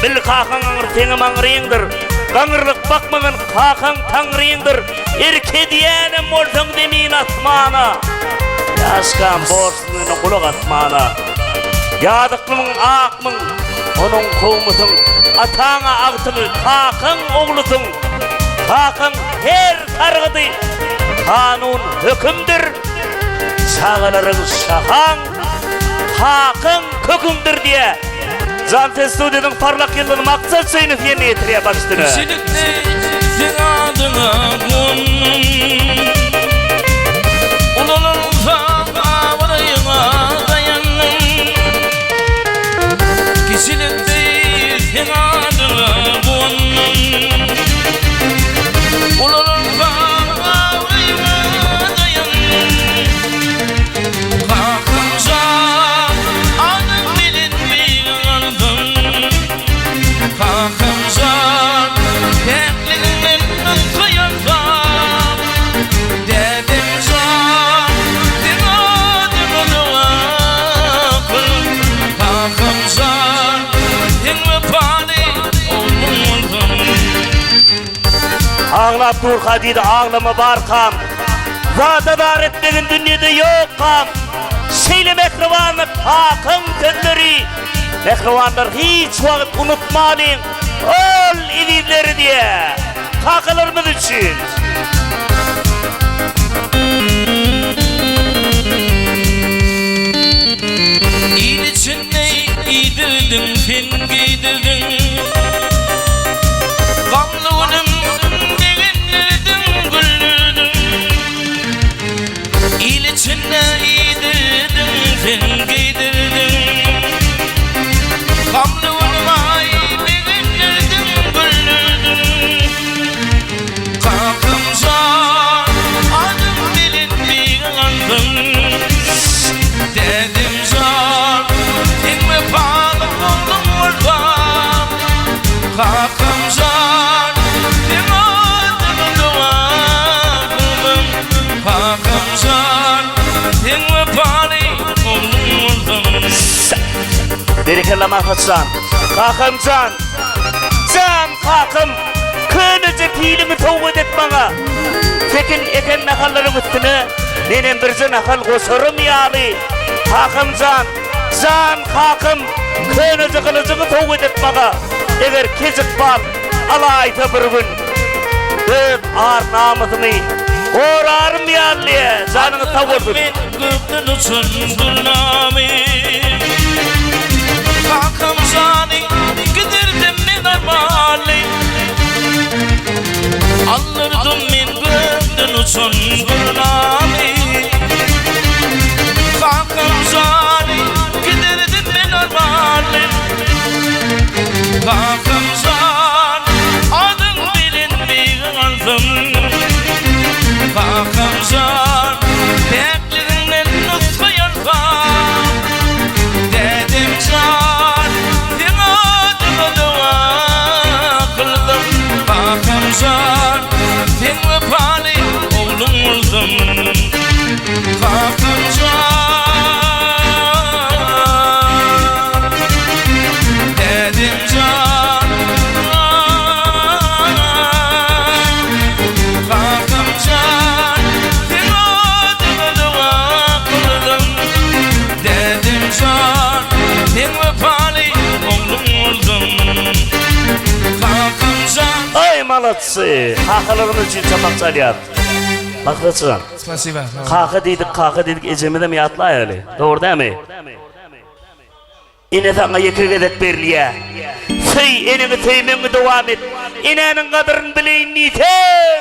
Bil kakaň aňyr seňem aňryňdyr. Gaňyrlyk bakmagyn kakaň taňryňdyr. Erk edýänem bolsaň zemin asmana. Ýaşkam borçlugyna gulak asmana. Ýazyklymyň akmyň, onuň kowmusyň. Ataňa agtygy kakaň oglusyň. Kakaň her sargydy kanun hökümdir. Çagalaryň şahaň. Kakaň köküňdir diýä. Jan Ses studiýasynyň parlak ýyldyzy Maksat Söýünow ýerine ýetirýär baş üstüne. Kişilikde seň adyňa gondum Ulalylsam abraýyňa daýandym Kişilikde seň adyňa gondum Ulalylsam abraýyňa daýandym Kakamjan adyň bilen beýge galdym Kakamjan päkligiňden nusga ýazsam Dädemjan seň adyňa doga kyl Kakamjan seň wepaly ogluň boldum. Aglap durka diýdi aglama barkam Zada zar etmegin dünýede ýokkam Şeýle mähribanlyk kakaň sözleri Mähribanlar hiç wagt unutmalyň ol ezizleri diýä kakalarymyz üçin. Il içinde iýdirdiň sen geýdirdiň Gamly günüm begendirdiň güldürdiň Il içinde iýdirdiň sen geýdirdiň Gamly günüm aý begendirdiň güldürdiň Kakamjan adyň belent beýge galsyn. bolsam Dädem jan, seň wepaly ogluň bolsam Kakam jan, seň adyňa doga kyldym Kakam jan, seň wepaly ogluň bolsam. Berekella Maksat jan. Kakam jan. Jan kakam. Köneje piliňi sowgat et maňa. Sekin eken nahallaryň üstüne menem birje nahal goşarym ýaly. Kakam jan. Jan kakam. Köneje gylyjyňy sowgat et maňa. Eger kejik bal alaýsa bir gün öz ar-namysymy gorarym ýaly diýýä. Janyňyz sag bolsun. Men gökden uçan durnamy Kakam jany gidirdim men armanly Aldyrdım men gökden uçan durnamy Kakam jany gidirdim men armanly Kakam jan adyň bilen beýge galsyn Kakam jan päkligiňden nusga ýalsam Dädem jan seň adyňa doga kyldym Kakam jan seň wepaly ogluň boldum Kakam jan Dädem jan Kakam jan Seň adyňa doga kyldym Dädem jan Seň wepaly ogluň boldum Kakam jan. Aý malatsy! Kakalarymyz üçin çapak çalýas. Maksat jan. Spasiba. Kaka diýdik, kaka diýdik, ejemizem ýatlaýaly. Dogry dämi? Ene saňa ýeke gezek berilýä. Söý, eneňi söýmegiňi dowam et. Enäniň gadyryny bileýin diýseň,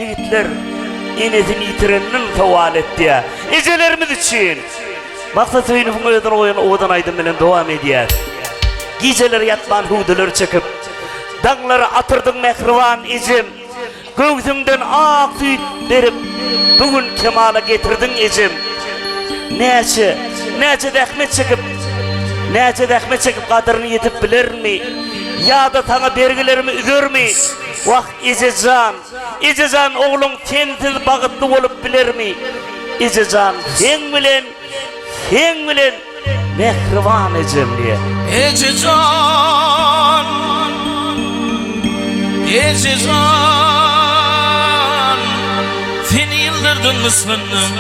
ýigitler, enesini ýitirenden sowal et diýýä. Ejelerimiz üçin! Maksat Söýünowyň özüni goýan owadan aýdym bilen dowam edýäs. Gijeler ýatman hüwdüler çekip, Daňlary atyrdyň mähriban ejem. Göwsüňden ak süýt berip, bu gün kemala getirdiň ejem. Näçe, näçe zähmet çekip, näçe zähmet çekip gadyryny ýetip bilerinmi? Ýa-da saňa bergilerimi üzermi? Wah, eje jan, eje jan ogluň sensiz bagtly bolup bilermi? Eje jan, seň bilen Seň bilen mähriban ejem diýe. Eje jan, eje jan, Seni ýyldyrdyň ysgynnym.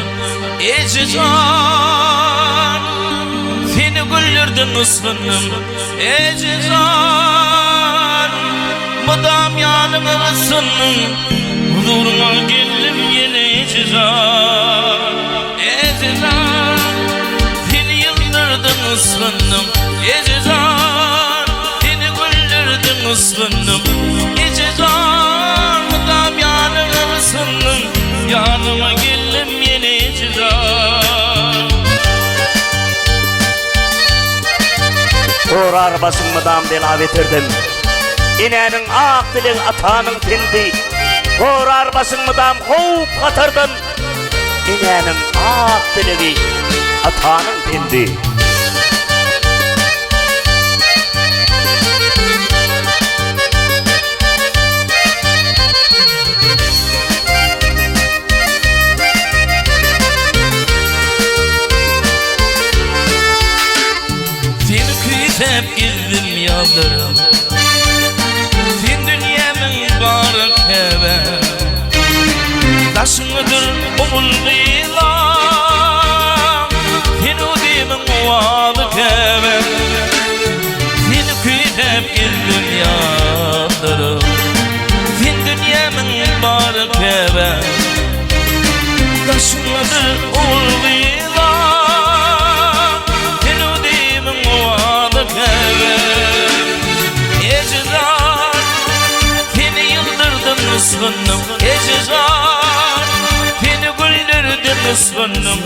Eje jan, seni güldürdiň ysgynnym. Eje jan, mydam ýanyňa gysynnym. Huzuryňa geldim ýene eje jan. Ejejan, seni ýyldyrdyň ysgyndym Ejejan, seni güldürdiň ysgyndym Ejejan, mydam ýanyňa gysyndym Ýanyňa geldim ýene ejejan. Gorar başyň mydam bela-beterden. Enäniň ak dilegi atanyň pendi. Gorar başyň mydam howp-hatardan. Enäniň ak dilegi, atanyň pendi. Seni küýsäp gezdim ýazdyrym. Sen dünýämiň bary käbäm. Daşyňdadyr ogul gyzlaň, Sen özümiň owazy käbäm. Seni küýsäp gezdim ýazdyrym. Sen dünýämiň bary käbäm. Daşyňdadyr ogul gyzlaň, Sen özümiň owazy käbäm. Ejejan, seni ýyldyrdyň ysgyndym Ejejan, seni güldürdim ysgyndym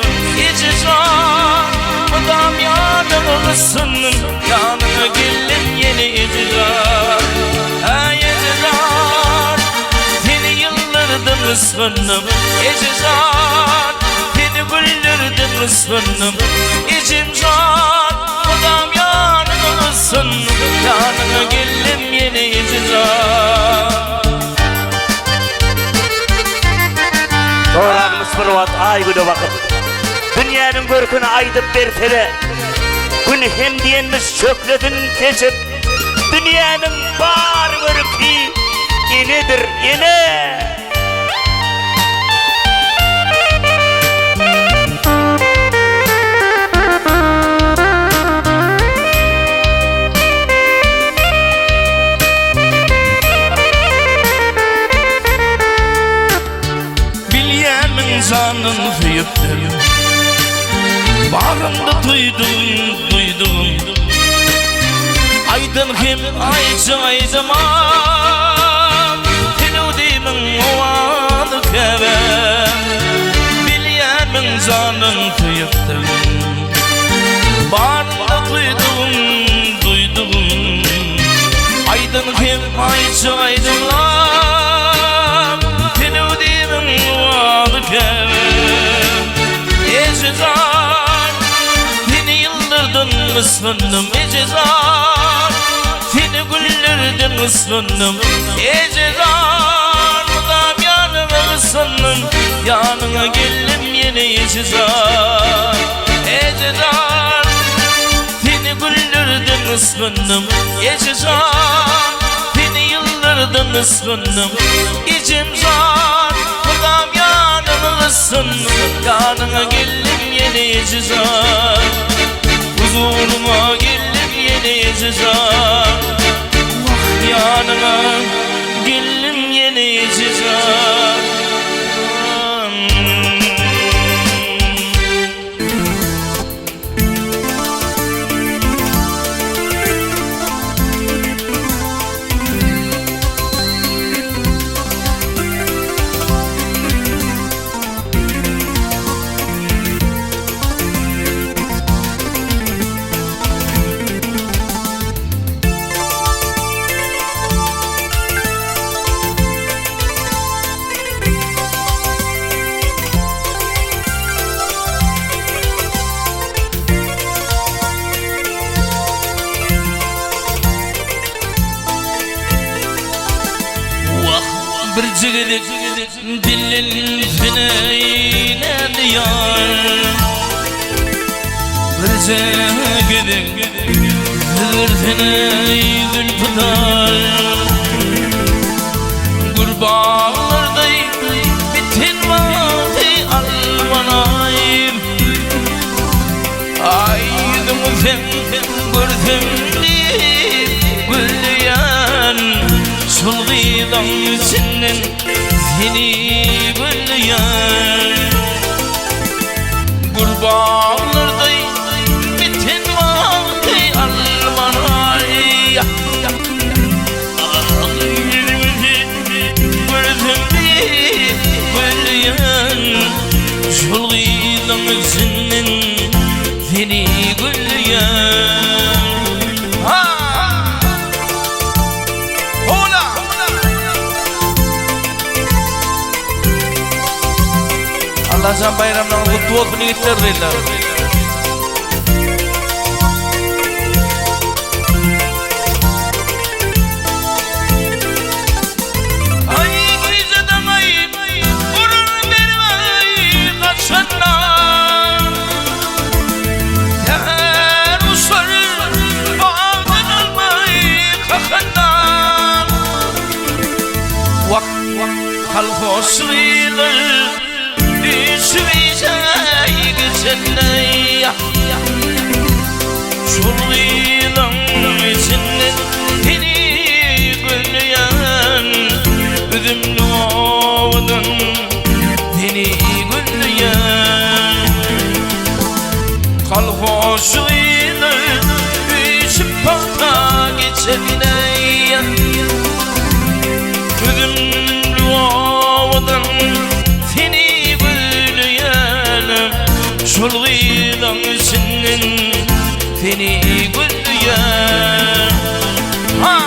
Ejejan, mydam ýanyňa gysyndym Ýanyňa geldim ýene ejejan Aý ejejan, seni ýyldyrdyň ysgyndym Ejejan, seni. gysgandym Ejem jan mydam ýanyňa gysgandym Ýanyňa geldim ýene eje jan. Soranymyz bir wagt Aý-Güne bakyp, Dünýäniň görküni aýdyp bersene. Gün hem diýenmiş şöhlesin seçip, Dünýäniň bar görki enedir, ene! Bilýämiň janyn söýüpdim Bagrymda duýdum, duýdum Aýdan hem aýça aýdymam Sen öwdimiň owazy käbäm Bilýämiň janyn söýüpdim Barynda duýdum, duýdum Aýdan hem aýça aýdymlam Sen öwdimiň owazy käbäm Eje jan, seni ýyllardan gysgandym Eje jan, seni güllerden gysgandym Eje jan, mydam ýanyňa gysgandym Ýanyňa geldim ýene eje jan Eje jan, seni güllerden gysgandym Eje jan, seni ýyllardan gysgandym Ejem jan, mydam ýanyňa gysgandym Ýanyňa geldim ýene eje jan Huzuryňa geldim ýene eje jan Wah ýanyňa geldim ýene eje jan. Wah, birje gezek Dillenseneý nädýär Birje gezek Sürseneý zülpüdar Gür baglardaý biten wagty almanaý Aý ýüzüňi sen görsem diýip gülýän Şol gyzyň içinden seni gülýän Gül baglardaý biten wagty almanaý Ýüzüňi sen görsem diýip gülýän Şol gyzyň içinden seni gülýän Ha! Hola! Allajan baýramlaryňyz gutly bolsun ýigitler gyzlar. Aý gijeden aý burun bermeý gaçandan Säher uçar bagdan almaý kakandan Wah kolhoz gyzlar düşübijaý geçendeý Şol gyzyň içinden seni gözleýän Üzümli owadan seni gözleýän Kolhoz gyzlar üýşüp pagta geçende Üzümli owadan seni gözleýän Şol gyzyň içinden seni gözleýän Ha!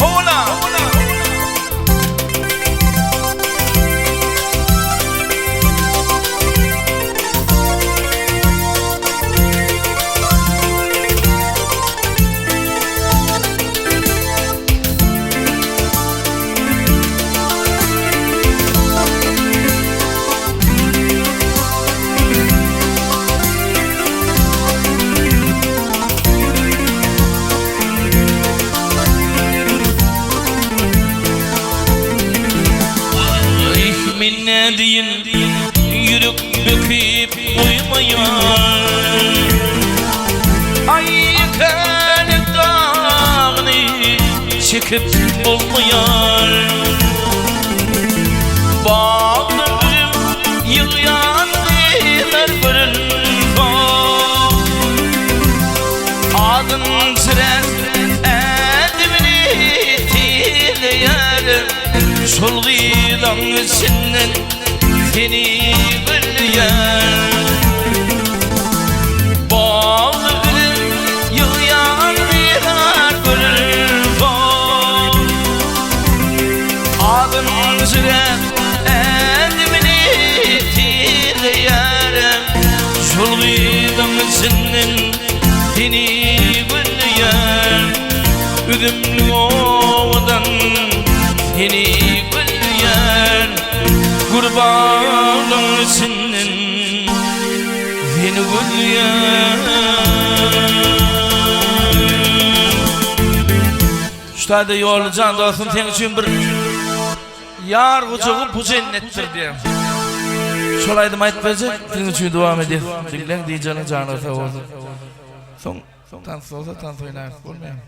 Hola! Men nädeýin, ýürek böküp goýmaýar. Aý, ýekelik dagyny çekip bolmaýar. Bagdan üzüm ýygýan gyzlar görünsoň, Adyn çiren ädimini tizleýär. Şol gyzlaň içinden seni gözleýän. Bagly üzüm ýygýan gyzlar görülsoň. Adyn çiren ädimini tizleýär. Şol gyzlaň içinden seni gözleýän. Üzümli owadan seni gözleýän Gurbanlyň içinden seni gözleýän Şu taýda Ýolly jan dostum seň üçin bir Ýar gujagy bu jennetdir diýen. Şol aýdymy aýdyp berjek, siziň üçin dowam edýäs. Diňläň diýjäniň jany sag bolsun. Soň Tans bolsa tans oýnarys bolmaýamy?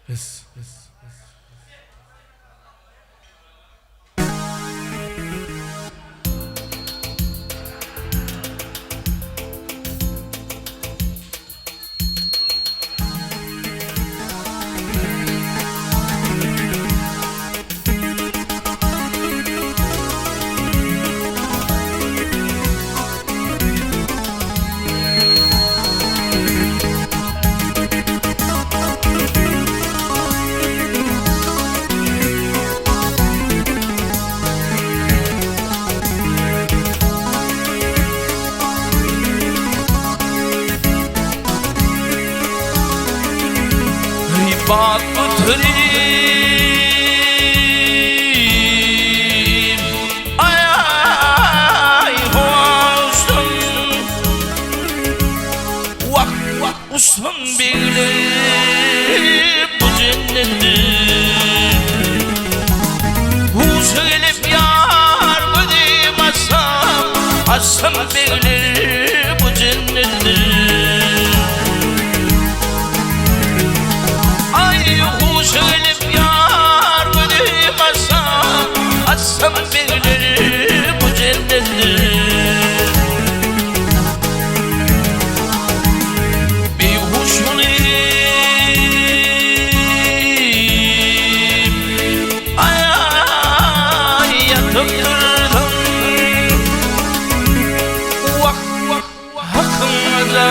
Bes. Ribat göterip Ay hoşdum Wah wah uçsam begler bu cennetde Huşa gelip ýar gözüm açsam Açsam begler bu cennetde Aý huşa gelip ýar gözüm açsam Açsam begler bu cennetde Beýhuş bolup aý ýatyp durdum Wah, hakyňyza.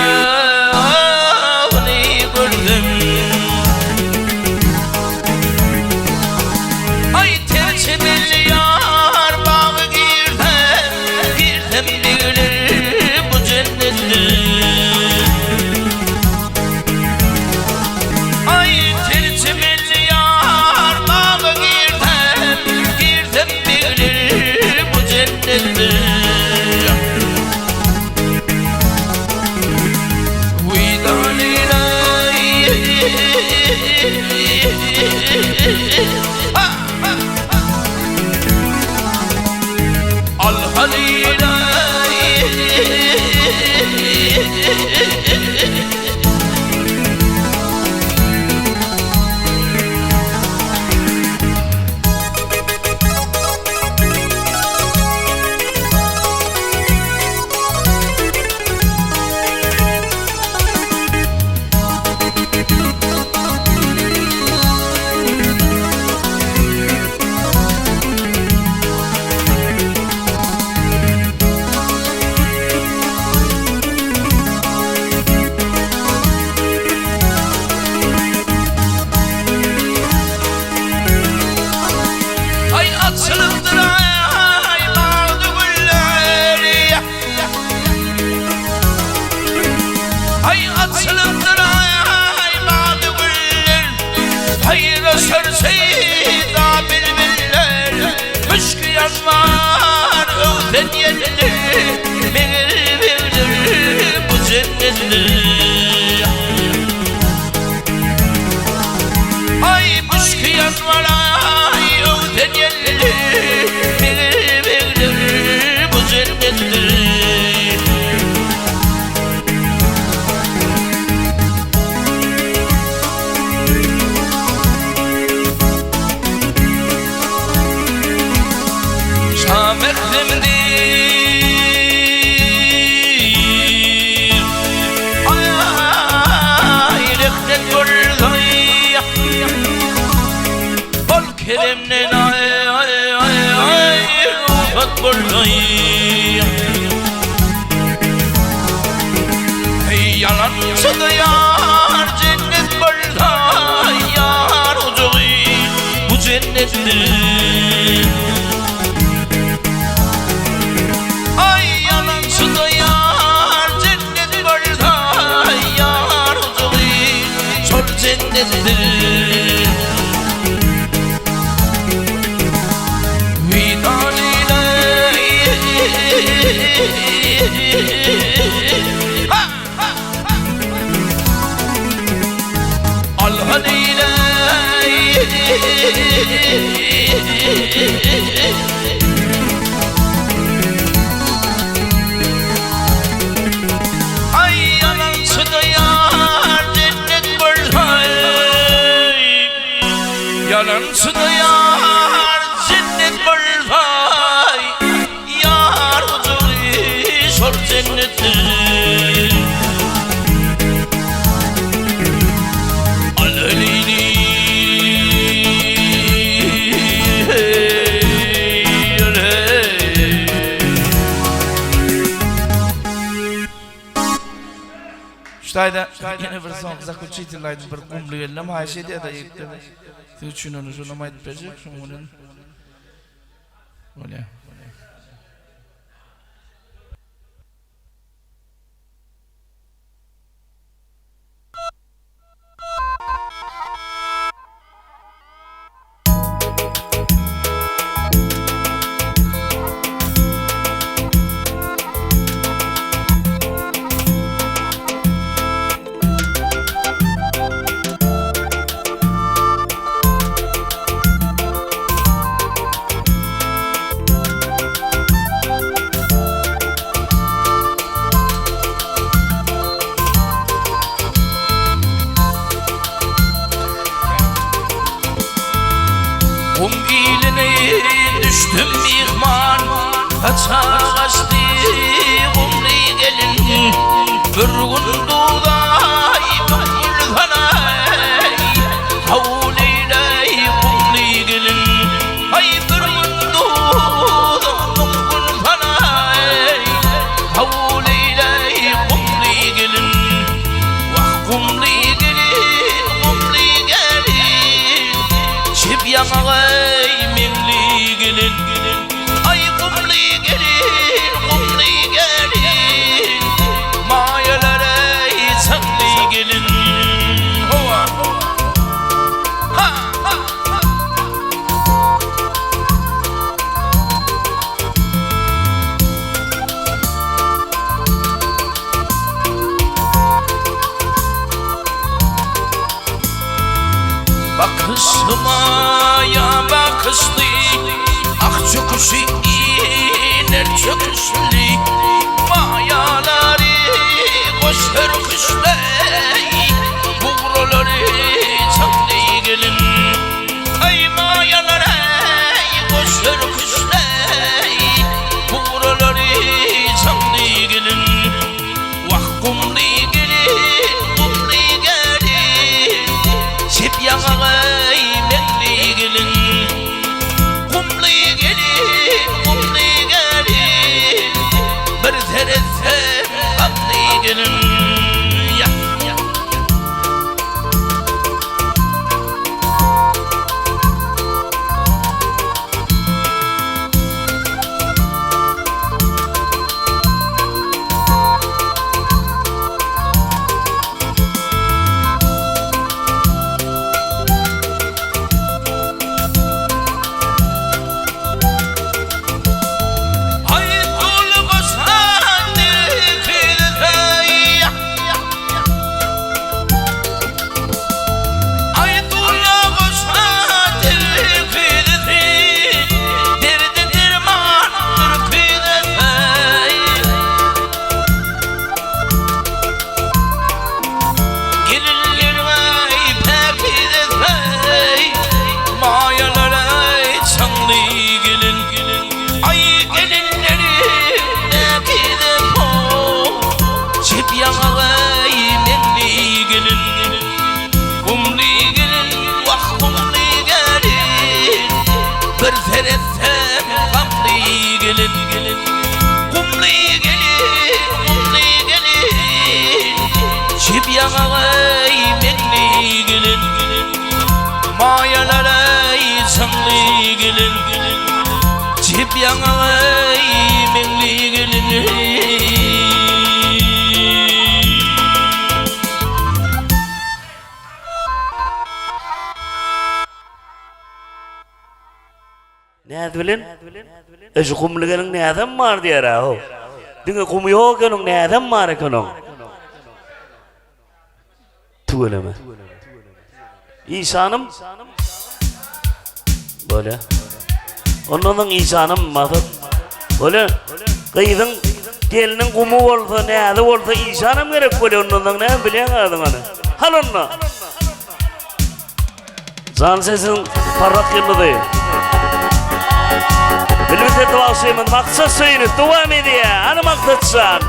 ýelli, Meger begler bu jennetdir. Aý müşki ýanwar-aý öwsen ýelli, Meger begler bu jennetdir. Şa mähremdir Aý rehnet bolsaý Ol keremden aý aý aý aý rugsat bolsaý Eý ýalançyda ýar jennet bolsa ýar ojagy bu jennetdir. Aý ýalançyda ýar jennet bolsa ýar ojagy şol jennetdir. Widal ile Ha! Alhan ile Aý ýalançyda ýar jennet bolsa Ýalançyda ýar jennet bolsa Ýar ojagy şol jennetdir. Al-leýli heý al-heý. Şu taýda ýene bir soňky zaklýuçitelnyý aýdym bir gumly gelinem haýyş edýär-de ýigitler. Siz üçin ony şonam aýdyp berjek şoň bilen. Bolýar. Gum iline düşdüm myhman, Gaça gaçdy gumly gelin. Bir gün duzaý bükülsanaý, Kabul eýleý gumly gelin. Aý bir gün duzaý bükülsanaý, Kabul eýleý gumly gelin. Wah gumly gelin, gumly gelin, Çep ýaňagaý meňli gelin. Aý gumly gelin, gumly gelin, Maýalaray çagly gelin. Howa. Ha! Bakyşyma ýa bakyşly, Ah çöküşi iner çöküşli, Maýalary goş hörküşli, Bugralary çakly gelin. Aý maýalary goş hörküşli, Bugralary çakly gelin. Wah gumly gelin, gumly gelin, Çep ýaňagaý meňli gelin. Gumly gelin, gumly gelin, Bir seretsem gamly gelin. Ýa. Aý. ýaňagy meňli gelin. Näz bilen? E şu gumly gelin näzem bar diýer-ä ho. Diňe gumy ýok eken oň, näzem bar eken oň. Tüweleme. Işanym. Bolýa. Ondan soň işanym Maksat. Bolýa. Gyzyň gelniň gumy bolsa, näzi bolsa işanam gerek bolýa ondan soň näme bilýäň adyň hany. Hal onda. Jan sesiň parlak ýyldyzy. Bilbil sesli bagşymyz Maksat Söýünow dowam edýär. Hany Maksatjan.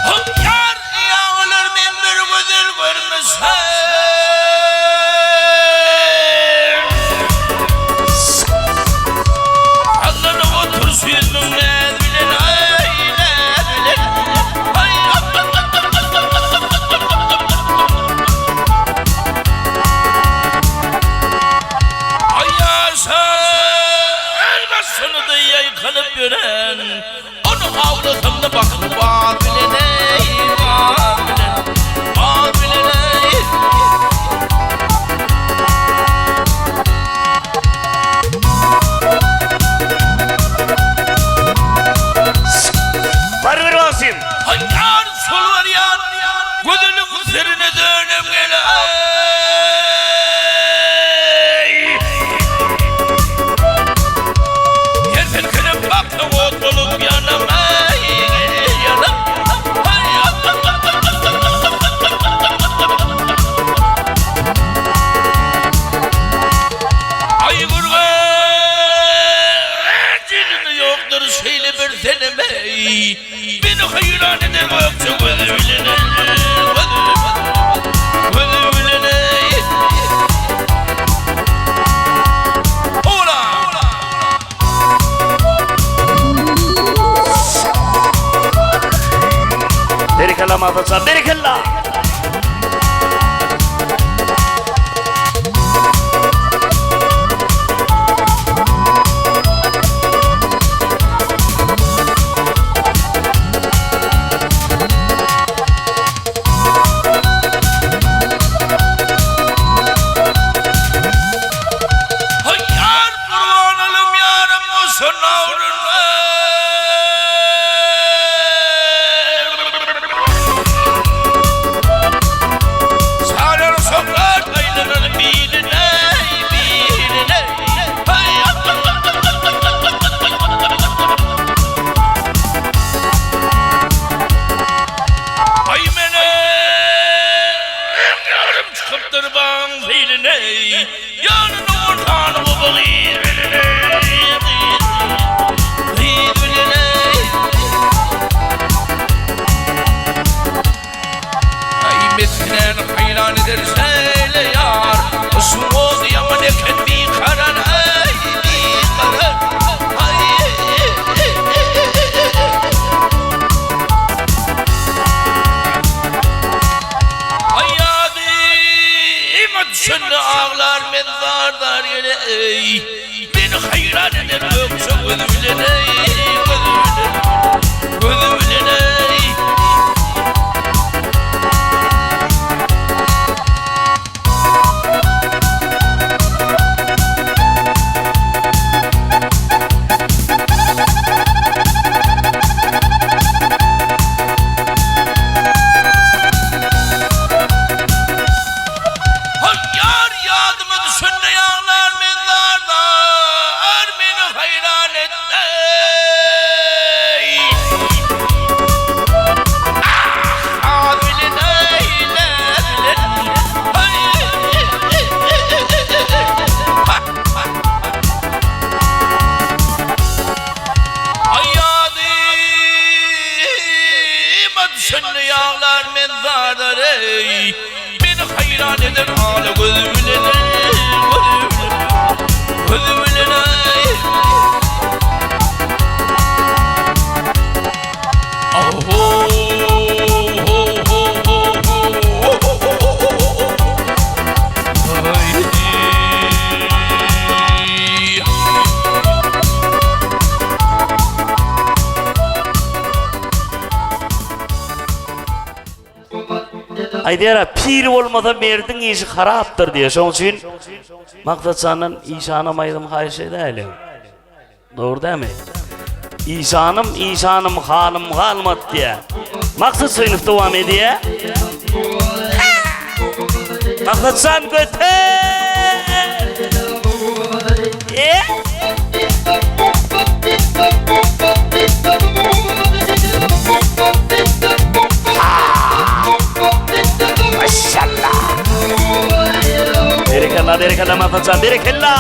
Hukar ýagylar men bir gözel görmüşem. Sallanyp otur süýdüň näz bilen, aý, näz bilen. Aý, Aý ýaşa el başyny-da ýaýkanyp ýören, Ony awlasam-da bakyp baz bilen eý, baz bilen, baz bilen eý. Barybir bagşym. Haý ýar şol barýan, gözeliň serine dönem geleý. Ýer silkinip baksa ot bolup ýanam eý, ýanam. Haý Aý gürgen jilini ýokdur şeýle bir senem eý. Meni haýran eder gökje gözi bilen Gözi bilen eý Ola! Berekella Maksatjan, berekella! Haý ýar gurban olam ýarym bolsun awryn Sarar sokar aýlanar biline biline Haý Aý meniň ýarym çykypdyr bagyň seýline Ýanyna ortany goba gyz bilen Gyz bilen Aý mesnäni haýran eder şeýle ýar Yşgyň ody ýaman eken bikarar Aý bikarar Aý Aý ýadyma düşende aglar men zar-zar ýene eý Meni haýran eder gökje gözi bilen eý Gözi bilen Gözi bilen eý. Hol ýar ýadyma düşende ýaglar men zar-zar meni haýran etdi. ýazar eý. Meni haýran eden ala gözi bilen eý, gözi bilen, gözi bilen eý. Aýdýar-a, pir bolmasa merdiň işi harapdyr diýýär. Şonuň üçin Maksatjandan işanam aýdym haýyş edäýeliň. Dogry dämi? Işanym, işanym halym galmady diýýär. Maksat Söýünow dowam edýär. Maksatjan göter! E? Maşallah. Berekella, berekella Maksatjan, berekella.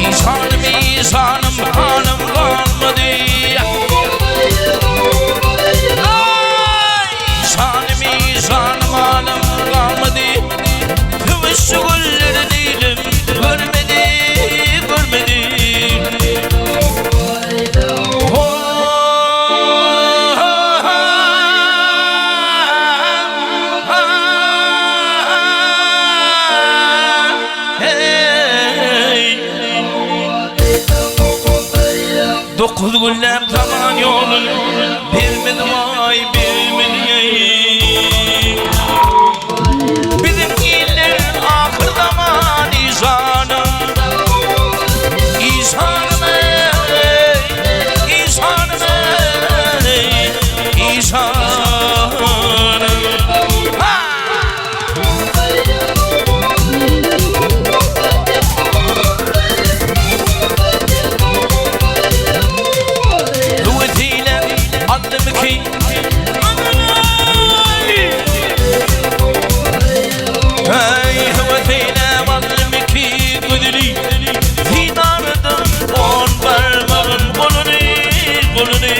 Işanym işanym hanym galmady Aý işanym işanym hanym galmady Söweşçi gülleri diýdim görmedi görmedi Dokuz günläp zaman ýolun bermedi waý bermedi Biziň iller ahyr zaman işanym Işanym eý işanym eý işanym Ha! Höwesiyle aldym ki Hey höwesiyle aldym ki gözeli Didardan on parmağın goluny goluny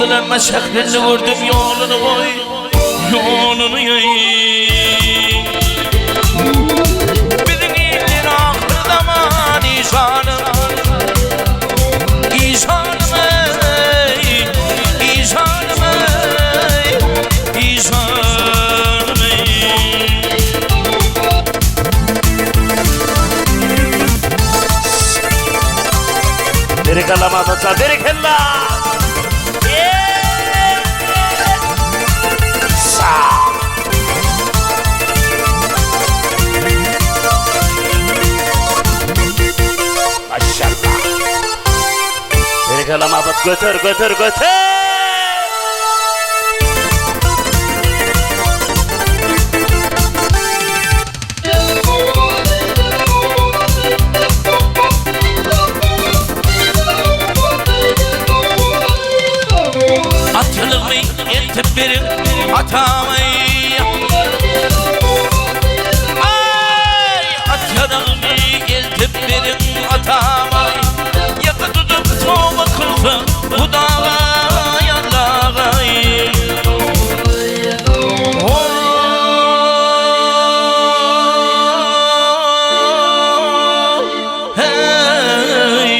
Gyzylarma şährini gördüm ýoluny goý, ýoluny Biziň iller ahyr zaman işanym Işanym eý, işanym eý, işanym eý. Berekella Maksatjan, berekella! Maşallah. Berekella Maksat götür götür götür. Atlygymy eltip beriň atama Aý, atlygymy eltip beriň atama Ýaka tutup toba kylsa Hudaga, Allaga Hey!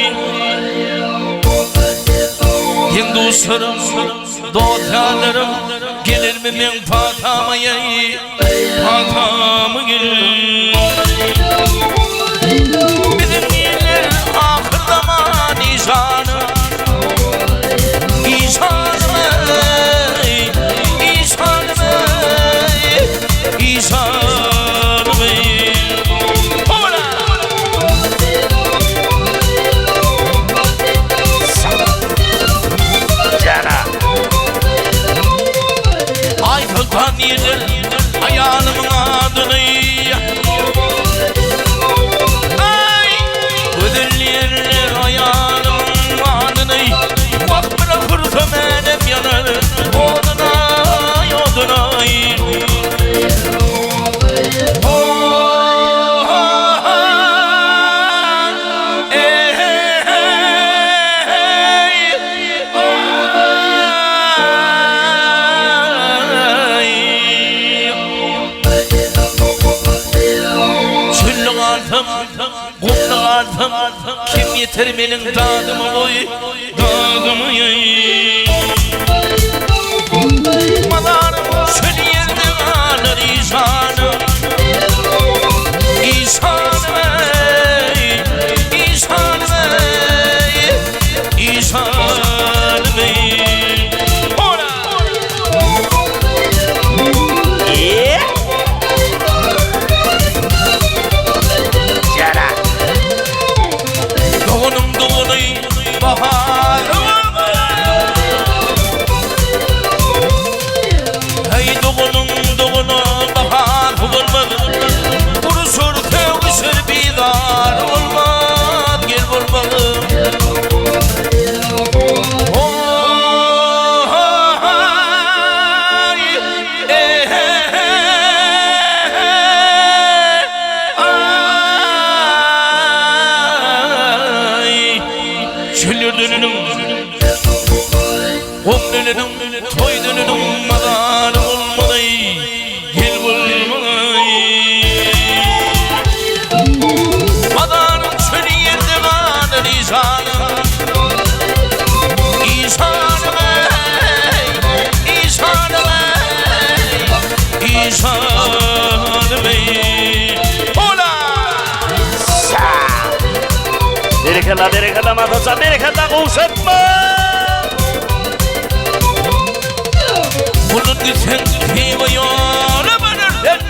Deň-duşlarym, dost-ýarlarym gelermi meň patama ýaý, patama gel. Biziň iller ahyr zaman işanym, işanym eý. galsam, Kim ýeter meniň dadyma oý, dadyma ýeý. Mazarym çöl ýerde galar işanym, Işanym eý, işanym eý, işanym eý. Hora! Doganyň dogany bahar Heý doganyň dogany bahar bolmaz Uruşur sögüşür bizar bolmaz Gel bolmaz Çöl döneniň, gum döneniň, toý döneniň mazary bolmaly, gel bolmaly. Mazaryň çöl ýerde galar işanym. Işanym eý, işanym eý, işanym eý. Ola! Berekella, berekella Matajan, berekella gowşatma! Mundan gitseň Hywa ýola bararsen.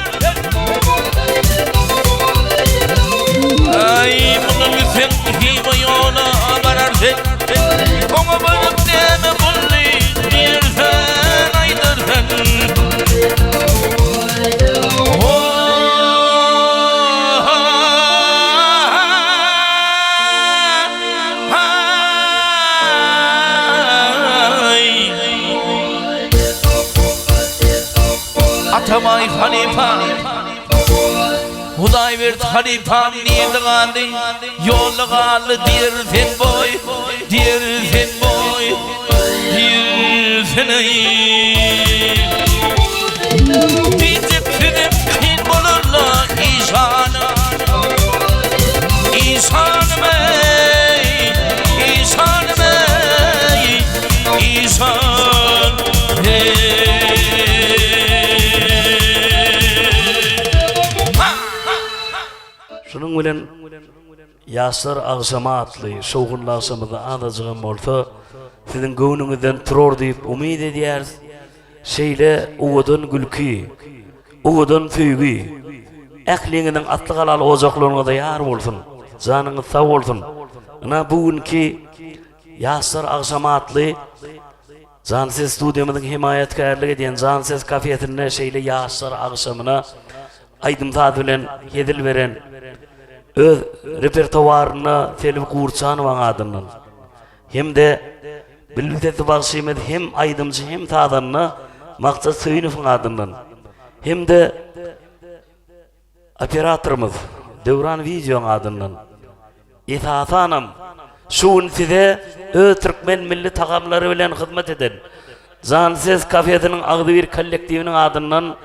Aý, mundan gitseň Hywa ýola bararsen. Oňa baryp näme boldy diýersen, aýdarsen. Atamay halypa Hudaýberdi halypam nirde galdy Ýolda galdy diýer sen boý Diýer sen boý Diýer sen eý Diýjek sözüm kyn bolar-la işanym Işanym eý Işanym eý Işan eý. Şunuň bilen Ýaşlar agşamy atly şowhunly agşamyzda azajygam bolsa siziň göwnüňizden turar diýip umyt edýäris. Şeýle owadan gülki, owadan söýgi ähliňiziň asly halal ojaklaryňyzda ýar bolsun. Janyňyz sag bolsun. Ynha bu günki Ýaşlar agşamy atly Jan Ses studiýamyzyň hemaýatkärlik edýän Jan Ses kafesinde şeýle ýaşlar agşamyna aýdym-saz bilen hezil beren öz repertuarynda Selbi Gurçanowaň adyndan hem-de Bilbil sesli bagşymyz hem aýdymçy hem sazanda Maksat Söýünowyň adyndan hem-de Operatorymyz Döwran Wideoň adyndan. Esasanam şu gün size öz türkmen milli tagamlary bilen hyzmat eden Jan Ses kafesiniň agzybir kollektiwiniň adyndan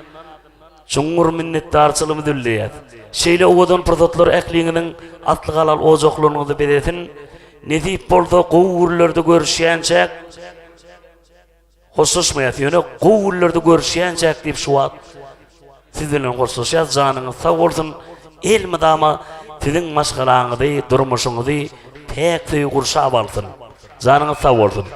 çuňňur minnetdarçylygymyzy bildirýäs. Şeýle owadan pursatlar ähliňiziň asly halal ojaklaryňyzy bezesin. Nesip bolsa gowy günlerde görüşýänçäk Hoşlaşmaýas ýöne gowy günlerde görüşýänçäk diýip şu wagt siz bilen hoşlaşýas janyňyz sag bolsun elmydama siziň maşgalaňyzy durmuşyňyzy päk söýgi gurşap alsyn janyňyz sag bolsun.